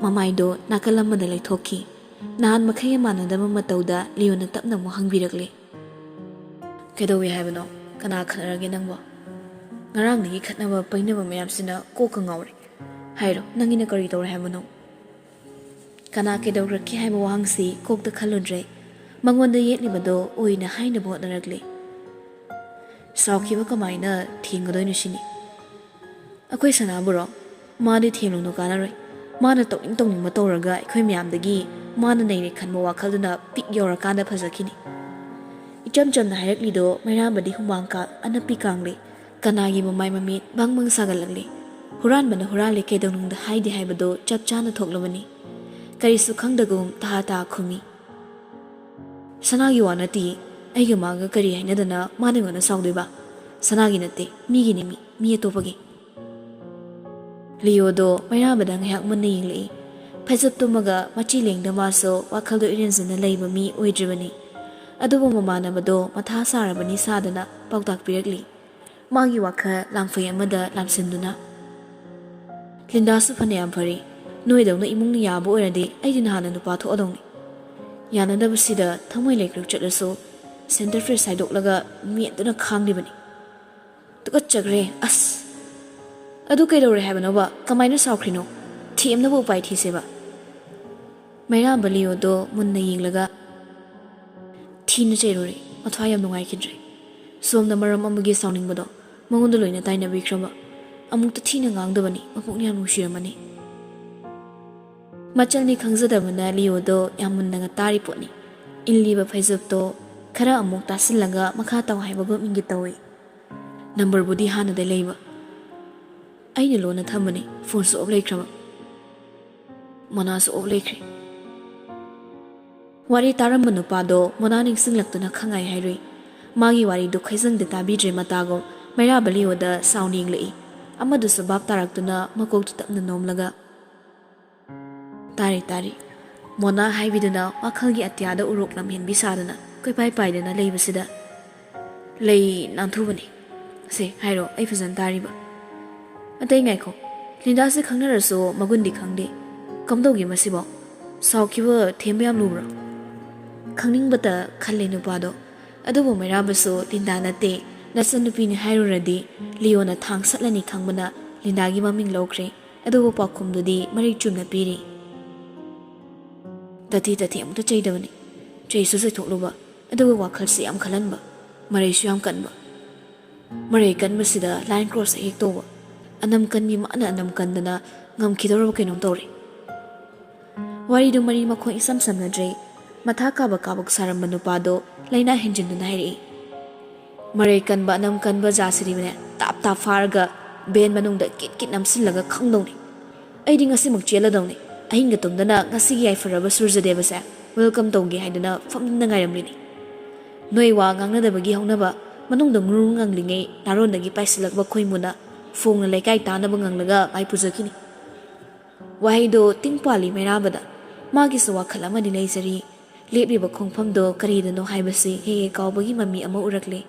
ꯃꯃꯥꯏꯗꯣ ꯅꯥꯀꯜ ꯑꯃꯗ ꯂꯩꯊꯣꯛꯈꯤ꯫ ꯅꯍꯥꯟ ꯃꯈꯩꯒ ꯃꯥꯟꯅꯗꯕ ꯃꯇꯧꯗ ꯂꯤꯌꯣꯅ ꯇꯞꯅ ꯑꯃꯨꯛ ꯍꯪꯕꯤꯔꯛꯂꯦ꯫ "ꯀꯩꯗꯧꯏ ꯍꯥꯏꯕꯅꯣ? ꯀꯅꯥ ꯈꯠꯅꯔꯒꯦ ꯅꯪꯕꯣ? ꯉꯔꯥꯡꯗꯒꯤ ꯈꯠꯅꯕ ꯄꯩꯅꯕ ꯃꯌꯥꯝꯁꯤꯅ ꯀꯣꯛꯀ ꯉꯥꯎꯔꯦ꯫ ꯍꯥꯏꯔꯣ, ꯅꯪꯒꯤꯅ ꯀꯔꯤ ꯇꯧꯔꯦ ꯍꯥꯏꯕꯅꯣ?" ꯀꯅꯥ ꯀꯩꯗꯧꯔꯛꯀꯦ ꯍꯥꯏꯕ ꯋꯥꯍꯪꯁꯤ ꯀꯣꯛꯇ ꯈꯜꯂꯨꯗ꯭ꯔꯦ꯫ ꯃꯉꯣꯟꯗ ꯌꯦꯠꯂꯤꯕꯗꯣ ꯑꯣꯏꯅ ꯍꯥꯏꯅꯕ ꯍꯣꯠꯅꯔꯛꯂꯦ꯫ "ꯁꯥꯎꯈꯤꯕ ꯀꯃꯥꯏꯅ ꯊꯦꯡꯒꯗꯣꯏꯅꯣ ꯁꯤꯅꯤ꯫ ꯑꯩꯈꯣꯏ ꯁꯅꯥꯕꯨꯔꯣ? ꯃꯥꯗꯤ ꯊꯦꯝꯂꯨꯅꯨ, ꯀꯥꯟꯅꯔꯣꯏ꯫ ꯃꯥꯅ ꯇꯧꯅꯤꯡ ꯇꯧꯅꯤꯡꯕ ꯇꯧꯔꯒ ꯑꯩꯈꯣꯏ ꯃꯌꯥꯝꯗꯒꯤ ꯃꯥꯅ ꯅꯩꯔꯦ ꯈꯟꯕ ꯋꯥꯈꯜꯗꯨꯅ ꯄꯤꯛ ꯌꯧꯔꯀꯥꯟꯗ ꯐꯖꯈꯤꯅꯤ꯫" ꯏꯆꯝ ꯆꯝꯅ ꯍꯥꯏꯔꯛꯂꯤꯗꯣ ꯃꯩꯔꯥꯕꯗꯤ ꯍꯨꯃꯥꯡ ꯀꯥ ꯑꯅꯞꯄꯤ ꯀꯥꯡꯂꯦ꯫ ꯀꯅꯥꯒꯤ ꯃꯃꯥꯏ ꯃꯃꯤꯠ ꯕꯪ ꯕꯪ ꯁꯥꯒꯠꯂꯛꯂꯦ꯫ ꯍꯨꯔꯥꯟꯕꯅ ꯍꯨꯔꯥꯜꯂꯦ ꯀꯩꯗꯧꯅꯨꯡꯗ ꯍꯥꯏꯗꯦ ꯍꯥꯏꯕꯗꯣ ꯆꯞ ꯆꯥꯅ ꯊꯣꯛꯂꯕꯅꯤ꯫ ꯀꯔꯤꯁꯨ ꯈꯪꯗꯒꯨꯝ ꯇꯍꯥ ꯇꯍꯥ ꯈꯨꯝꯃꯤ꯫ "ꯁꯅꯥꯒꯤ ꯋꯥ ꯅꯠꯇꯦ꯫ ꯑꯩꯒ ꯃꯥꯒ ꯀꯔꯤ ꯍꯥꯏꯅꯗꯅ ꯃꯥꯅ ꯑꯩꯉꯣꯟꯗ ꯁꯥꯎꯗꯣꯏꯕ? ꯁꯅꯥꯒꯤ ꯅꯠꯇꯦ, ꯃꯤꯒꯤꯅꯦ ꯃꯤ, ꯃꯤ ꯑꯇꯣꯞꯄꯒꯤ꯫" ꯂꯤꯌꯣꯗꯣ ꯃꯩꯔꯥꯕꯗ ꯉꯥꯏꯍꯥꯛ ꯃꯨꯟꯅ ꯌꯦꯡꯂꯛꯏ꯫ ꯐꯩꯖꯨꯞ ꯇꯨꯝꯃꯒ ꯃꯆꯤ ꯂꯦꯡꯗ ꯃꯥꯁꯨ ꯋꯥꯈꯜꯗꯣ ꯏꯔꯦꯟꯖꯅ ꯂꯩꯕ ꯃꯤ ꯑꯣꯏꯗ꯭ꯔꯤꯕꯅꯤ꯫ ꯑꯗꯨꯕꯨ ꯃꯃꯥꯟꯅꯕꯗꯣ ꯃꯊꯥ ꯁꯥꯔꯕꯅꯤ ꯁꯥꯗꯅ ꯄꯥꯎꯇꯥꯛ ꯄꯤꯔꯛꯂꯤ꯫ ꯃꯥꯒꯤ ꯋꯥꯈꯜ ꯂꯥꯡꯐꯩ ꯑꯃꯗ ꯂꯥꯝꯁꯤꯟꯗꯨꯅ, "ꯂꯤꯟꯗꯥꯁꯨ ꯐꯅꯌꯥꯝ ꯐꯔꯤ꯫ ꯅꯣꯏꯗꯧꯅ ꯏꯃꯨꯡꯅ ꯌꯥꯕ ꯑꯣꯏꯔꯗꯤ ꯑꯩꯗꯤ ꯅꯍꯥꯟꯅ ꯅꯨꯄꯥ ꯊꯣꯛꯑꯗꯧꯅꯤ꯫ ꯌꯥꯅꯗꯕꯁꯤꯗ ꯊꯃꯣꯏ ꯂꯩꯀ꯭ꯔꯛ ꯆꯠꯂꯁꯨ ꯁꯦꯟꯇꯔ ꯐ꯭ꯔꯦꯁ ꯍꯥꯏꯗꯣꯛꯂꯒ ꯃꯦꯠꯇꯨꯅ ꯈꯥꯡꯂꯤꯕꯅꯤ꯫ ꯇꯨꯀꯠꯆꯈ꯭ꯔꯦ, ꯑꯁ!" "ꯑꯗꯨ ꯀꯩꯗꯧꯔꯦ ꯍꯥꯏꯕꯅꯣꯕ? ꯀꯃꯥꯏꯅ ꯁꯥꯎꯈ꯭ꯔꯤꯅꯣ? ꯊꯦꯝꯅꯕ ꯎꯄꯥꯏ ꯊꯤꯁꯦꯕ꯫" ꯃꯩꯔꯥꯕ ꯂꯤꯑꯣꯗꯣ ꯃꯨꯟꯅ ꯌꯦꯡꯂꯒ ꯊꯤꯅ ꯆꯩꯔꯨꯔꯦ꯫ ꯃꯊ꯭ꯋꯥꯏ ꯌꯥꯝ ꯅꯨꯡꯉꯥꯏꯈꯤꯗ꯭ꯔꯦ꯫ ꯁꯣꯝꯗ ꯃꯔꯝ ꯑꯃꯒꯤ ꯁꯥꯎꯅꯤꯡꯕꯗꯣ ꯃꯉꯣꯟꯗ ꯂꯣꯏꯅ ꯇꯥꯏꯅꯕꯤꯈ꯭ꯔꯕ꯫ ꯑꯃꯨꯛꯇ ꯊꯤꯅ ꯉꯥꯡꯗꯕꯅꯤ, ꯃꯄꯨꯛꯅꯤꯡ ꯌꯥꯝ ꯅꯨꯡꯁꯤꯔꯝꯃꯅꯤ꯫ ꯃꯆꯜꯅꯤ ꯈꯪꯖꯗꯕꯅ ꯂꯤꯑꯣꯗꯣ ꯌꯥꯝ ꯃꯨꯟꯅꯒ ꯇꯥꯔꯤ ꯄꯣꯠꯅꯤ꯫ ꯏꯜꯂꯤꯕ ꯐꯩꯖꯨꯞꯇꯣ ꯈꯔ ꯑꯃꯨꯛ ꯇꯥꯁꯤꯜꯂꯒ ꯃꯈꯥ ꯇꯥꯎ ꯍꯥꯏꯕꯒꯨꯝ ꯏꯪꯒꯤꯠ ꯇꯧꯏ꯫ ꯅꯝꯕꯔꯕꯨꯗꯤ ꯍꯥꯟꯅꯗꯩ ꯂꯩꯕ, ꯑꯩꯅ ꯂꯣꯟꯅ ꯊꯝꯕꯅꯤ꯫ ꯐꯣꯟꯁꯨ ꯑꯣꯐ ꯂꯩꯈ꯭ꯔꯕ, ꯃꯣꯅꯥꯁꯨ ꯑꯣꯐ ꯂꯩꯈ꯭ꯔꯦ꯫ ꯋꯥꯔꯤ ꯇꯥꯔꯝꯕ ꯅꯨꯄꯥꯗꯣ ꯃꯣꯅꯥ ꯅꯤꯡꯁꯤꯡꯂꯛꯇꯨꯅ ꯈꯪꯉꯥꯏ ꯍꯥꯏꯔꯨꯏ꯫ ꯃꯥꯒꯤ ꯋꯥꯔꯤꯗꯨ ꯈꯩꯖꯪꯗ ꯇꯥꯕꯤꯗ꯭ꯔꯦ ꯃꯇꯥꯒꯨꯝ ꯃꯩꯔꯥꯕ ꯂꯤꯑꯣꯗ ꯁꯥꯎꯅ ꯌꯦꯡꯂꯛꯏ꯫ ꯑꯃꯗꯨꯁꯨ ꯚꯥꯞ ꯇꯥꯔꯛꯇꯨꯅ ꯃꯀꯣꯛꯇꯨ ꯇꯞꯅ ꯅꯣꯝꯂꯒ, "ꯇꯥꯔꯤ, ꯇꯥꯔꯤ꯫ ꯃꯣꯅꯥ ꯍꯥꯏꯕꯤꯗꯨꯅ ꯋꯥꯈꯜꯒꯤ ꯑꯇꯤꯌꯥꯗ ꯎꯔꯣꯛ ꯂꯝꯍꯦꯟꯕꯤ ꯁꯥꯗꯨꯅ ꯀꯣꯏꯄꯥꯏ ꯄꯥꯏꯗꯅ ꯂꯩꯕꯁꯤꯗ ꯂꯩ ꯅꯥꯟꯊꯨꯕꯅꯤ꯫ ꯁꯦ ꯍꯥꯏꯔꯣ, ꯑꯩ ꯐꯖꯅ ꯇꯥꯔꯤꯕ꯫ ꯑꯇꯩ ꯉꯥꯏꯈꯣ, ꯂꯤꯟꯗꯥꯁꯦ ꯈꯪꯅꯔꯁꯨ ꯃꯒꯨꯟꯗꯤ ꯈꯪꯗꯦ꯫ ꯀꯝꯗꯧꯒꯦ ꯃꯁꯤꯕꯣ? ꯁꯥꯎꯈꯤꯕ ꯊꯦꯝꯕ ꯌꯥꯝ ꯂꯨꯕ꯭ꯔꯣ?" ꯈꯪꯅꯤꯡꯕꯇ ꯈꯜꯂꯦ ꯅꯨꯄꯥꯗꯣ꯫ ꯑꯗꯨꯕꯨ ꯃꯩꯔꯥꯕꯁꯨ ꯂꯤꯟꯗꯥ ꯅꯠꯇꯦ, ꯅꯆꯟꯅꯨꯄꯤꯅꯤ ꯍꯥꯏꯔꯨꯔꯗꯤ ꯂꯤꯑꯣꯅ ꯊꯥꯡ ꯁꯠꯂꯅꯤ ꯈꯪꯕꯅ ꯂꯤꯟꯗꯥꯒꯤ ꯃꯃꯤꯡ ꯂꯧꯈ꯭ꯔꯦ꯫ ꯑꯗꯨꯕꯨ ꯄꯥꯎꯈꯨꯝꯗꯨꯗꯤ ꯃꯔꯤꯛ ꯆꯨꯝꯅ ꯄꯤꯔꯤ꯫ ꯇꯊꯤ ꯇꯊꯤ ꯑꯃꯨꯛꯇ ꯆꯩꯗꯕꯅꯤ꯫ ꯆꯩꯁꯨ ꯆꯩꯊꯣꯛꯂꯨꯕ, ꯑꯗꯨꯒ ꯋꯥꯈꯜꯁꯤ ꯌꯥꯝ ꯈꯜꯍꯟꯕ, ꯃꯔꯩꯁꯨ ꯌꯥꯝ ꯀꯟꯕ꯫ ꯃꯔꯩ ꯀꯟꯕꯁꯤꯗ line cross ꯍꯦꯛ ꯇꯧꯕ, ꯑꯅꯝ ꯀꯟꯕꯤ ꯃꯥꯅ ꯑꯅꯝ ꯀꯟꯗꯅ ꯉꯝꯈꯤꯗꯧꯔꯕ ꯀꯩꯅꯣꯝ ꯇꯧꯔꯦ꯫ ꯋꯥꯔꯤꯗꯨ ꯃꯔꯤ ꯃꯈꯣꯡ ꯏꯁꯝ ꯁꯝꯅꯗ꯭ꯔꯦ꯫ ꯃꯊꯥ ꯀꯥꯕ ꯀꯥꯕꯛ ꯁꯥꯔꯝꯕ ꯅꯨꯄꯥꯗꯣ ꯂꯥꯏꯅꯥ ꯍꯦꯟꯖꯤꯟꯗꯨꯅ ꯍꯥꯏꯔꯛꯏ꯫ "ꯃꯔꯩ ꯀꯟꯕ ꯑꯅꯝ ꯀꯟꯕ ꯖꯥꯠꯁꯤꯗꯤꯅꯦ, ꯇꯥꯞ ꯇꯥꯞ ꯐꯥꯔꯒ van ꯃꯅꯨꯡꯗ ꯀꯤꯠ ꯀꯤꯠ ꯅꯝꯁꯤꯜꯂꯒ ꯈꯪꯗꯧꯅꯤ꯫ ꯑꯩꯗꯤ ꯉꯁꯤꯃꯛ ꯆꯦꯜꯂꯗꯧꯅꯤ꯫ ꯑꯍꯤꯡꯒ ꯇꯨꯝꯗꯅ ꯉꯁꯤꯒꯤ ꯌꯥꯏꯐꯔꯕ ꯁꯨꯔꯖꯗꯦꯕꯁꯦ welcome ꯇꯧꯒꯦ ꯍꯥꯏꯗꯅ ꯐꯝꯗꯨꯅ ꯉꯥꯏꯔꯝꯂꯤꯅꯤ꯫ ꯅꯣꯏ ꯋꯥ ꯉꯥꯡꯅꯗꯕꯒꯤ ꯍꯧꯅꯕ ꯃꯅꯨꯡꯗ ꯉꯨꯔꯨ ꯉꯪꯂꯤꯉꯩ ꯅꯥꯔꯣꯟꯗꯒꯤ ꯄꯥꯏꯁꯤꯜꯂꯛꯄ ꯈꯣꯏꯃꯨꯅ ꯐꯣꯡꯅ ꯂꯩꯀꯥꯏ ꯇꯥꯅꯕ ꯉꯪꯂꯒ ꯃꯥꯏ ꯄꯨꯖꯈꯤꯅꯤ꯫" ꯋꯥꯍꯩꯗꯣ ꯇꯤꯡ ꯄꯥꯜꯂꯤ ꯃꯩꯔꯥꯕꯗ꯫ ꯃꯥꯒꯤꯁꯨ ꯋꯥꯈꯜ ꯑꯃꯗꯤ ꯂꯩꯖꯔꯤ꯫ ꯂꯦꯞꯂꯤꯕ ꯈꯣꯡꯐꯝꯗꯣ ꯀꯔꯤꯗꯅꯣ ꯍꯥꯏꯕꯁꯤ ꯍꯦꯛ ꯍꯦꯛ ꯀꯥꯎꯕꯒꯤ ꯃꯃꯤ ꯑꯃ ꯎꯔꯛꯂꯦ꯫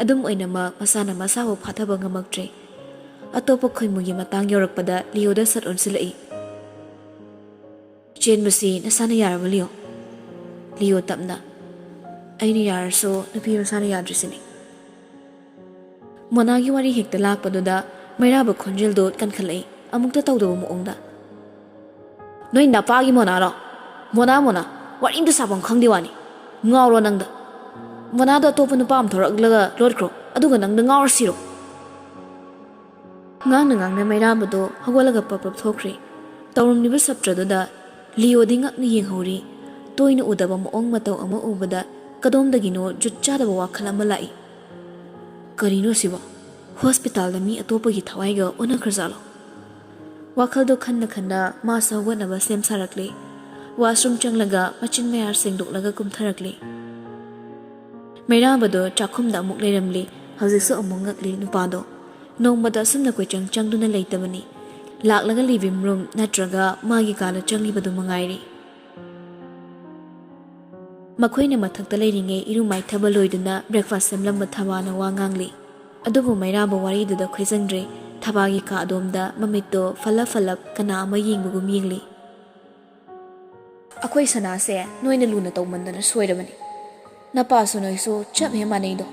ꯑꯗꯨꯝ ꯑꯣꯏꯅꯃꯛ ꯃꯁꯥꯅ ꯃꯁꯥꯕꯨ ꯐꯥꯊꯕ ꯉꯝꯃꯛꯇ꯭ꯔꯦ꯫ ꯑꯇꯣꯞꯄ ꯈꯣꯏꯃꯨꯒꯤ ꯃꯇꯥꯡ ꯌꯧꯔꯛꯄꯗ ꯂꯤꯑꯣꯗ ꯁꯠ ꯑꯣꯟꯁꯤꯜꯂꯛꯏ꯫ "ꯆꯦꯟꯕꯁꯤ ꯅꯁꯥꯅ ꯌꯥꯔꯕ, ꯂꯤꯑꯣ?" ꯂꯤꯑꯣ ꯇꯞꯅ, "ꯑꯩꯅ ꯌꯥꯔꯁꯨ ꯅꯨꯄꯤ ꯃꯁꯥꯅ ꯌꯥꯗ꯭ꯔꯤꯁꯤꯅꯤ꯫" ꯃꯣꯅꯥꯒꯤ ꯋꯥꯔꯤ ꯍꯦꯛꯇ ꯂꯥꯛꯄꯗꯨꯗ ꯃꯩꯔꯥꯕ ꯈꯣꯟꯖꯦꯜꯗꯣ ꯀꯟꯈꯠꯂꯛꯏ, ꯑꯃꯨꯛꯇ ꯇꯧꯗꯕ ꯃꯑꯣꯡꯗ꯫ "ꯅꯣꯏ ꯅꯄꯥꯒꯤ ꯃꯣꯅꯥꯔꯣ? ꯃꯣꯅꯥ, ꯃꯣꯅꯥ, ꯋꯥꯔꯤ ꯑꯝꯇ ꯁꯥꯐꯝ ꯈꯪꯗꯦ ꯋꯥꯅꯤ꯫ ꯉꯥꯎꯔꯣ ꯅꯪꯗ꯫ ꯃꯣꯅꯥꯗꯣ ꯑꯇꯣꯞꯄ ꯅꯨꯄꯥ ꯑꯃ ꯊꯣꯔꯛꯂꯒ ꯂꯣꯠꯈ꯭ꯔꯣ, ꯑꯗꯨꯒ ꯅꯪꯗ ꯉꯥꯎꯔ ꯁꯤꯔꯣ?" ꯉꯥꯡꯅ ꯉꯥꯡꯅ ꯃꯩꯔꯥꯕꯗꯣ ꯍꯧꯒꯠꯂꯒ ꯄꯞ ꯄꯞ ꯊꯣꯛꯈ꯭ꯔꯦ꯫ ꯇꯧꯔꯝꯂꯤꯕ ꯁꯞꯇ꯭ꯔꯗꯨꯗ ꯂꯤꯌꯣꯗꯤ ꯉꯛꯅ ꯌꯦꯡꯍꯧꯔꯤ꯫ ꯇꯣꯏꯅ ꯎꯗꯕ ꯃꯑꯣꯡ ꯃꯇꯧ ꯑꯃ ꯎꯕꯗ ꯀꯗꯣꯝꯗꯒꯤꯅꯣ ꯖꯨꯠ ꯆꯥꯗꯕ ꯋꯥꯈꯜ ꯑꯃ ꯂꯥꯛꯏ꯫ "ꯀꯔꯤꯅꯣ ꯁꯤꯕꯣ? ꯍꯣꯁꯄꯤꯇꯥꯜꯗ ꯃꯤ ꯑꯇꯣꯞꯄꯒꯤ ꯊꯋꯥꯏꯒ ꯑꯣꯟꯅꯈ꯭ꯔꯖꯥꯠꯂꯣ?" ꯋꯥꯈꯜꯗꯣ ꯈꯟꯅ ꯈꯟꯅ ꯃꯥꯁꯨ ꯍꯧꯒꯠꯅꯕ ꯁꯦꯝ ꯁꯥꯔꯛꯂꯦ꯫ ꯋꯥꯁꯔꯨꯝ ꯆꯪꯂꯒ ꯃꯆꯤꯟ ꯃꯌꯥ ꯁꯦꯡꯗꯣꯛꯂꯒ ꯀꯨꯝꯊꯔꯛꯂꯦ꯫ ꯃꯩꯔꯥꯕꯗꯣ ꯆꯥꯛꯈꯨꯝꯗ ꯑꯃꯨꯛ ꯂꯩꯔꯝꯂꯦ꯫ ꯍꯧꯖꯤꯛꯁꯨ ꯑꯃꯨꯛ ꯉꯛꯂꯤ ꯅꯨꯄꯥꯗꯣ꯫ ꯅꯣꯡꯃꯗ ꯑꯁꯨꯝꯅ ꯀꯣꯏꯆꯪ ꯆꯪꯗꯨꯅ ꯂꯩꯇꯕꯅꯤ꯫ ꯂꯥꯛꯂꯒ ꯂꯤꯚꯤꯡ ꯔꯨꯝ ꯅꯠꯇ꯭ꯔꯒ ꯃꯥꯒꯤ ꯀꯥꯗ ꯆꯪꯂꯤꯕꯗꯨ ꯃꯉꯥꯏꯔꯦ꯫ ꯃꯈꯣꯏꯅ ꯃꯊꯛꯇ ꯂꯩꯔꯤꯉꯩ ꯏꯔꯨ ꯃꯥꯏꯊꯕ ꯂꯣꯏꯗꯨꯅ ꯕ꯭ꯔꯦꯛꯐꯥꯁ ꯁꯦꯝꯂꯝꯕ ꯊꯕꯥꯅ ꯋꯥ ꯉꯥꯡꯂꯤ꯫ ꯑꯗꯨꯕꯨ ꯃꯩꯔꯥꯕ ꯋꯥꯔꯤꯗꯨꯗ ꯈꯣꯏꯖꯪꯗ꯭ꯔꯦ꯫ ꯊꯕꯥꯒꯤ ꯀꯥ ꯑꯗꯣꯝꯗ ꯃꯃꯤꯠꯇꯣ ꯐꯜꯂꯞ ꯐꯜꯂꯞ ꯀꯅꯥ ꯑꯃ ꯌꯦꯡꯕꯒꯨꯝ ꯌꯦꯡꯂꯤ꯫ "ꯑꯩꯈꯣꯏ ꯁꯅꯥꯁꯦ ꯅꯣꯏꯅ ꯂꯨꯅ ꯇꯧꯃꯟꯗꯅ ꯁꯣꯏꯔꯕꯅꯤ꯫ ꯅꯄꯥꯁꯨ ꯅꯣꯏꯁꯨ ꯆꯞ ꯍꯦꯛ ꯃꯥꯟꯅꯩꯗꯣ꯫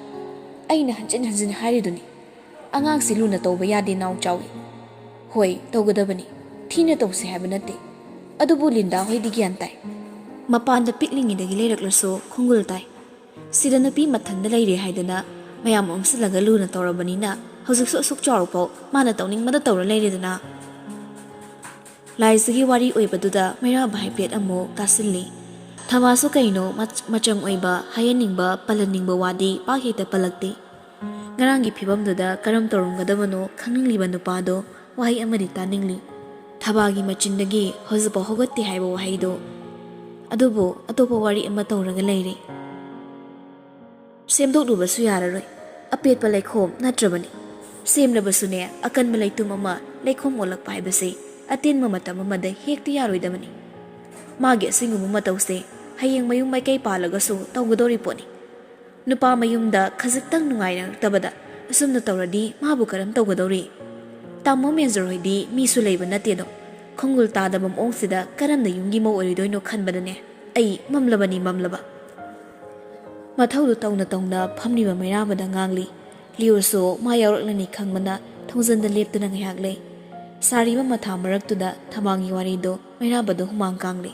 ꯑꯩꯅ ꯍꯟꯖꯤꯟ ꯍꯟꯖꯤꯟ ꯍꯥꯏꯔꯤꯗꯨꯅꯤ, ꯑꯉꯥꯡꯁꯤ ꯂꯨꯅ ꯇꯧꯕ ꯌꯥꯗꯦ ꯅꯥꯎ ꯆꯥꯎꯏ꯫ ꯍꯣꯏ, ꯇꯧꯒꯗꯕꯅꯤ, ꯊꯤꯅ ꯇꯧꯁꯦ ꯍꯥꯏꯕ ꯅꯠꯇꯦ꯫ ꯑꯗꯨꯕꯨ ꯂꯤꯟꯗꯥ ꯍꯣꯏꯗꯤ ꯒ꯭ꯌꯥꯟ ꯇꯥꯏ꯫ ꯃꯄꯥꯟꯗ ꯄꯤꯛꯂꯤꯉꯩꯗꯒꯤ ꯂꯩꯔꯛꯂꯁꯨ ꯈꯣꯡꯒꯨꯜ ꯇꯥꯏ꯫ ꯁꯤꯗ ꯅꯨꯄꯤ ꯃꯊꯟꯗ ꯂꯩꯔꯦ ꯍꯥꯏꯗꯅ ꯃꯌꯥꯝ ꯑꯣꯝꯁꯤꯜꯂꯒ ꯂꯨꯅ ꯇꯧꯔꯕꯅꯤꯅ ꯍꯧꯖꯤꯛꯁꯨ ꯑꯁꯨꯛ ꯆꯥꯎꯔꯐꯥꯎ ꯃꯥꯅ ꯇꯧꯅꯤꯡꯕꯗ ꯇꯧꯔ ꯂꯩꯔꯦꯗꯅ꯫" ꯂꯥꯏꯖꯒꯤ ꯋꯥꯔꯤ ꯑꯣꯏꯕꯗꯨꯗ ꯃꯩꯔꯥꯕ ꯍꯥꯏꯐꯦꯠ ꯑꯃꯨꯛ ꯇꯥꯁꯤꯜꯂꯤ꯫ ꯊꯕꯥꯁꯨ ꯀꯩꯅꯣ ꯃꯆ-, ꯃꯆꯪ ꯑꯣꯏꯕ, ꯍꯥꯏꯍꯟꯅꯤꯡꯕ, ꯄꯜꯍꯟꯅꯤꯡꯕ ꯋꯥꯗꯤ ꯄꯥꯛ ꯍꯦꯛꯇ ꯄꯜꯂꯛꯇꯦ꯫ ꯉꯔꯥꯡꯒꯤ ꯐꯤꯕꯝꯗꯨꯗ ꯀꯔꯝ ꯇꯧꯔꯝꯒꯗꯕꯅꯣ ꯈꯪꯅꯤꯡꯂꯤꯕ ꯅꯨꯄꯥꯗꯣ ꯋꯥꯍꯩ ꯑꯃꯗꯤ ꯇꯥꯅꯤꯡꯂꯤ꯫ ꯊꯕꯥꯒꯤ ꯃꯆꯤꯟꯗꯒꯤ ꯍꯧꯖꯤꯛꯐꯥꯎ ꯍꯧꯒꯠꯇꯦ ꯍꯥꯏꯕ ꯋꯥꯍꯩꯗꯣ꯫ ꯑꯗꯨꯕꯨ ꯑꯇꯣꯞꯄ ꯋꯥꯔꯤ ꯑꯃ ꯇꯧꯔꯒ ꯂꯩꯔꯦ꯫ ꯁꯦꯝꯗꯣꯛꯂꯨꯕꯁꯨ ꯌꯥꯔꯔꯣꯏ꯫ ꯑꯄꯦꯠꯄ ꯂꯩꯈꯣꯝ ꯅꯠꯇ꯭ꯔꯕꯅꯤ꯫ ꯁꯦꯝꯂꯕꯁꯨꯅꯦ, ꯑꯀꯟꯕ ꯂꯩꯇꯨꯝ ꯑꯃ ꯂꯩꯈꯣꯝ ꯑꯣꯜꯂꯛꯄ ꯍꯥꯏꯕꯁꯦ ꯑꯇꯦꯟꯕ ꯃꯇꯝ ꯑꯃꯗ ꯍꯦꯛꯇ ꯌꯥꯔꯣꯏꯗꯕꯅꯤ꯫ ꯃꯥꯒꯤ ꯑꯁꯤꯒꯨꯝꯕ ꯃꯇꯧꯁꯦ ꯍꯌꯦꯡ ꯃꯌꯨꯝ ꯃꯥꯏꯀꯩ ꯄꯥꯜꯂꯒꯁꯨ ꯇꯧꯒꯗꯧꯔꯤ ꯄꯣꯠꯅꯤ꯫ ꯅꯨꯄꯥ ꯃꯌꯨꯝꯗ ꯈꯖꯤꯛꯇꯪ ꯅꯨꯡꯉꯥꯏꯅꯔꯛꯇꯕꯗ ꯑꯁꯨꯝꯅ ꯇꯧꯔꯗꯤ ꯃꯥꯕꯨ ꯀꯔꯝ ꯇꯧꯒꯗꯧꯔꯤ? ꯇꯥꯃꯣ ꯃꯦꯟꯖꯔ ꯍꯣꯏꯗꯤ ꯃꯤꯁꯨ ꯂꯩꯕ ꯅꯠꯇꯦꯗꯣ꯫ ꯈꯣꯡꯒꯨꯜ ꯇꯥꯗꯕ ꯃꯑꯣꯡꯁꯤꯗ ꯀꯔꯝꯅ ꯌꯨꯝꯒꯤ ꯃꯧ ꯑꯣꯏꯔꯣꯏꯗꯣꯏꯅꯣ ꯈꯟꯕꯗꯅꯦ ꯑꯩ ꯃꯝꯂꯕꯅꯤ, ꯃꯝꯂꯕ꯫ ꯃꯊꯧꯗꯨ ꯇꯧꯅ ꯇꯧꯅ ꯐꯝꯂꯤꯕ ꯃꯩꯔꯥꯕꯗ ꯉꯥꯡꯂꯤ꯫ ꯂꯤꯌꯣꯁꯨ ꯃꯥ ꯌꯥꯎꯔꯛꯂꯅꯤ ꯈꯪꯕꯅ ꯊꯣꯡꯖꯤꯟꯗ ꯂꯦꯞꯇꯨꯅ ꯉꯥꯏꯍꯥꯛ ꯂꯩ꯫ ꯁꯥꯔꯤꯕ ꯃꯊꯥ ꯃꯔꯛꯇꯨꯗ ꯊꯕꯥꯒꯤ ꯋꯥꯔꯤꯗꯣ ꯃꯩꯔꯥꯕꯗꯣ ꯍꯨꯃꯥꯡ ꯀꯥꯡꯂꯤ꯫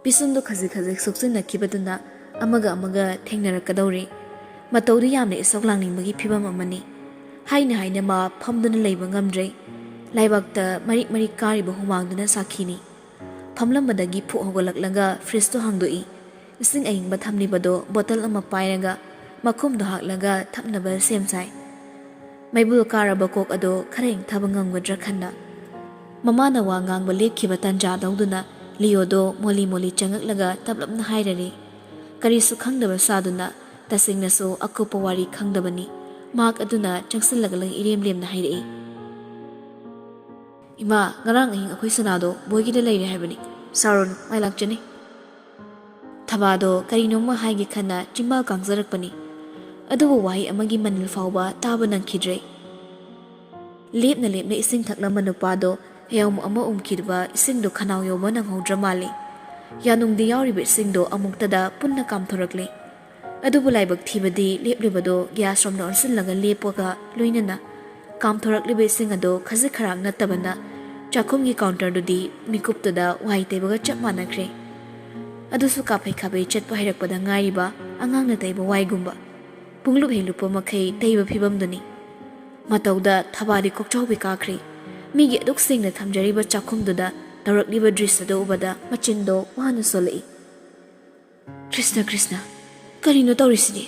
ꯄꯤꯁꯨꯝꯗꯨ ꯈꯖꯤꯛ ꯈꯖꯤꯛ ꯁꯣꯛꯆꯤꯟꯅꯈꯤꯕꯗꯨꯅ ꯑꯃꯒ ꯑꯃꯒ ꯊꯦꯡꯅꯔꯛꯀꯗꯧꯔꯦ꯫ ꯃꯇꯧꯗꯨ ꯌꯥꯝꯅ ꯏꯁꯧ ꯂꯥꯡꯅꯤꯡꯕꯒꯤ ꯐꯤꯕꯝ ꯑꯃꯅꯤ꯫ ꯍꯥꯏꯅ ꯍꯥꯏꯅ ꯃꯥ ꯐꯝꯗꯨꯅ ꯂꯩꯕ ꯉꯝꯗ꯭ꯔꯦ꯫ ꯂꯥꯏꯕꯛꯇ ꯃꯔꯤꯛ ꯃꯔꯤꯛ ꯀꯥꯔꯤꯕ ꯍꯨꯃꯥꯡꯗꯨꯅ ꯁꯥꯈꯤꯅꯤ꯫ ꯐꯝꯂꯝꯕꯗꯒꯤ ꯐꯨꯛ ꯍꯧꯒꯠꯂꯛꯂꯒ ꯐ꯭ꯔꯤꯖꯇꯨ ꯍꯥꯡꯗꯣꯛꯏ꯫ ꯏꯁꯤꯡ ꯑꯏꯪꯕ ꯊꯝꯂꯤꯕꯗꯣ ꯕꯣꯇꯜ ꯑꯃ ꯄꯥꯏꯔꯒ ꯃꯈꯨꯝꯗꯣ ꯍꯥꯛꯂꯒ ꯊꯛꯅꯕ ꯁꯦꯝ ꯁꯥꯏ꯫ ꯃꯩꯕꯨꯜ ꯀꯥꯔꯕ ꯀꯣꯛ ꯑꯗꯣ ꯈꯔ ꯏꯪꯊꯕ ꯉꯝꯒꯗ꯭ꯔꯥ ꯈꯟꯅ꯫ ꯃꯃꯥꯅ ꯋꯥ ꯉꯥꯡꯕ ꯂꯦꯞꯈꯤꯕ ꯇꯟꯖꯥ ꯂꯧꯗꯨꯅ ꯂꯤꯌꯣꯗꯣ ꯃꯣꯂꯤ ꯃꯣꯂꯤ ꯆꯪꯉꯛꯂꯒ ꯇꯞꯂꯞꯅ ꯍꯥꯏꯔꯔꯤ꯫ ꯀꯔꯤꯁꯨ ꯈꯪꯗꯕ ꯁꯥꯗꯨꯅ, ꯇꯁꯦꯡꯅꯁꯨ ꯑꯀꯨꯞꯄ ꯋꯥꯔꯤ ꯈꯪꯗꯕꯅꯤ꯫ ꯃꯍꯥꯛ ꯑꯗꯨꯅ ꯆꯪꯁꯤꯜꯂꯒ ꯏꯔꯦꯝ ꯂꯦꯝꯅ ꯍꯥꯏꯔꯛꯏ, "ꯏꯃꯥ, ꯉꯔꯥꯡ ꯑꯍꯤꯡ ꯑꯩꯈꯣꯏ ꯁꯅꯥꯗꯣ ꯕꯣꯏꯒꯤꯗ ꯂꯩꯔꯦ ꯍꯥꯏꯕꯅꯤ꯫ ꯁꯥꯎꯔꯨꯅꯨ, ꯃꯥꯏ ꯂꯥꯛꯆꯅꯤ꯫" ꯊꯕꯥꯗꯣ ꯀꯔꯤꯅꯣꯝꯃ ꯍꯥꯏꯒꯦ ꯈꯟꯅ ꯆꯤꯝꯕꯥꯜ ꯀꯥꯡꯖꯔꯛꯄꯅꯤ꯫ ꯑꯗꯨꯕꯨ ꯋꯥꯍꯩ ꯑꯃꯒꯤ ꯃꯅꯤꯜ ꯐꯥꯎꯕ ꯇꯥꯕ ꯅꯪꯈꯤꯗ꯭ꯔꯦ꯫ ꯂꯦꯞꯅ ꯂꯦꯞꯅ ꯏꯁꯤꯡ ꯊꯛꯂꯝꯕ ꯅꯨꯄꯥꯗꯣ ꯍꯌꯥꯎꯃꯨꯛ ꯑꯃ ꯎꯝꯈꯤꯕ ꯏꯁꯤꯡꯗꯣ ꯈꯅꯥꯎ ꯌꯧꯕ ꯅꯪꯍꯧꯗ꯭ꯔ ꯃꯥꯜꯂꯤ꯫ ꯌꯥꯅꯨꯡꯗ ꯌꯥꯎꯔꯤꯕ ꯏꯁꯤꯡꯗꯣ ꯑꯃꯨꯛꯇꯗ ꯄꯨꯟꯅ ꯀꯥꯝꯊꯣꯔꯛꯂꯦ꯫ ꯑꯗꯨꯕꯨ ꯂꯥꯏꯕꯛ ꯊꯤꯕꯗꯤ ꯂꯦꯞꯂꯤꯕꯗꯣ ꯒ꯭ꯌꯥꯁ ꯔꯣꯝꯗ ꯑꯣꯟꯁꯤꯜꯂꯒ ꯂꯦꯞꯄꯒ ꯂꯣꯏꯅꯅ ꯀꯥꯝꯊꯣꯔꯛꯂꯤꯕ ꯏꯁꯤꯡ ꯑꯗꯣ ꯈꯖꯤꯛ ꯈꯔꯥꯛ ꯅꯠꯇꯕꯅ ꯆꯥꯛꯈꯨꯝꯒꯤ ꯀꯥꯎꯟꯇꯔꯗꯨꯗꯤ ꯃꯤꯀꯨꯞꯇꯨꯗ ꯋꯥꯏ ꯇꯩꯕꯒ ꯆꯞ ꯃꯥꯟꯅꯈ꯭ꯔꯦ꯫ ꯑꯗꯨꯁꯨ ꯀꯥꯐꯩ ꯀꯥꯐꯩ ꯆꯠꯄ ꯍꯩꯔꯛꯄꯗ ꯉꯥꯏꯔꯤꯕ ꯑꯉꯥꯡꯅ ꯇꯩꯕ ꯋꯥꯏꯒꯨꯝꯕ꯫ ꯄꯨꯡꯂꯨꯞ ꯍꯦꯛ ꯂꯨꯞꯄ ꯃꯈꯩ ꯇꯩꯕ ꯐꯤꯕꯝꯗꯨꯅꯤ꯫ ꯃꯇꯧꯗ ꯊꯕꯥꯗꯤ ꯀꯣꯛꯆꯥꯎꯕꯤ ꯀꯥꯈ꯭ꯔꯦ꯫ ꯃꯤꯒꯤ ꯑꯗꯨꯛ ꯁꯦꯡꯅ ꯊꯝꯖꯔꯤꯕ ꯆꯥꯛꯈꯨꯝꯗꯨꯗ ꯇꯧꯔꯛꯂꯤꯕ ꯗ꯭ꯔꯤꯁ ꯑꯗꯨ ꯎꯕꯗ ꯃꯆꯤꯟꯗꯣ ꯋꯥꯅ ꯁꯣꯜꯂꯛꯏ꯫ "ꯀ꯭ꯔꯤꯁꯅ, ꯀ꯭ꯔꯤꯁꯅ, ꯀꯔꯤꯅꯣ ꯇꯧꯔꯤꯁꯤꯗꯤ?"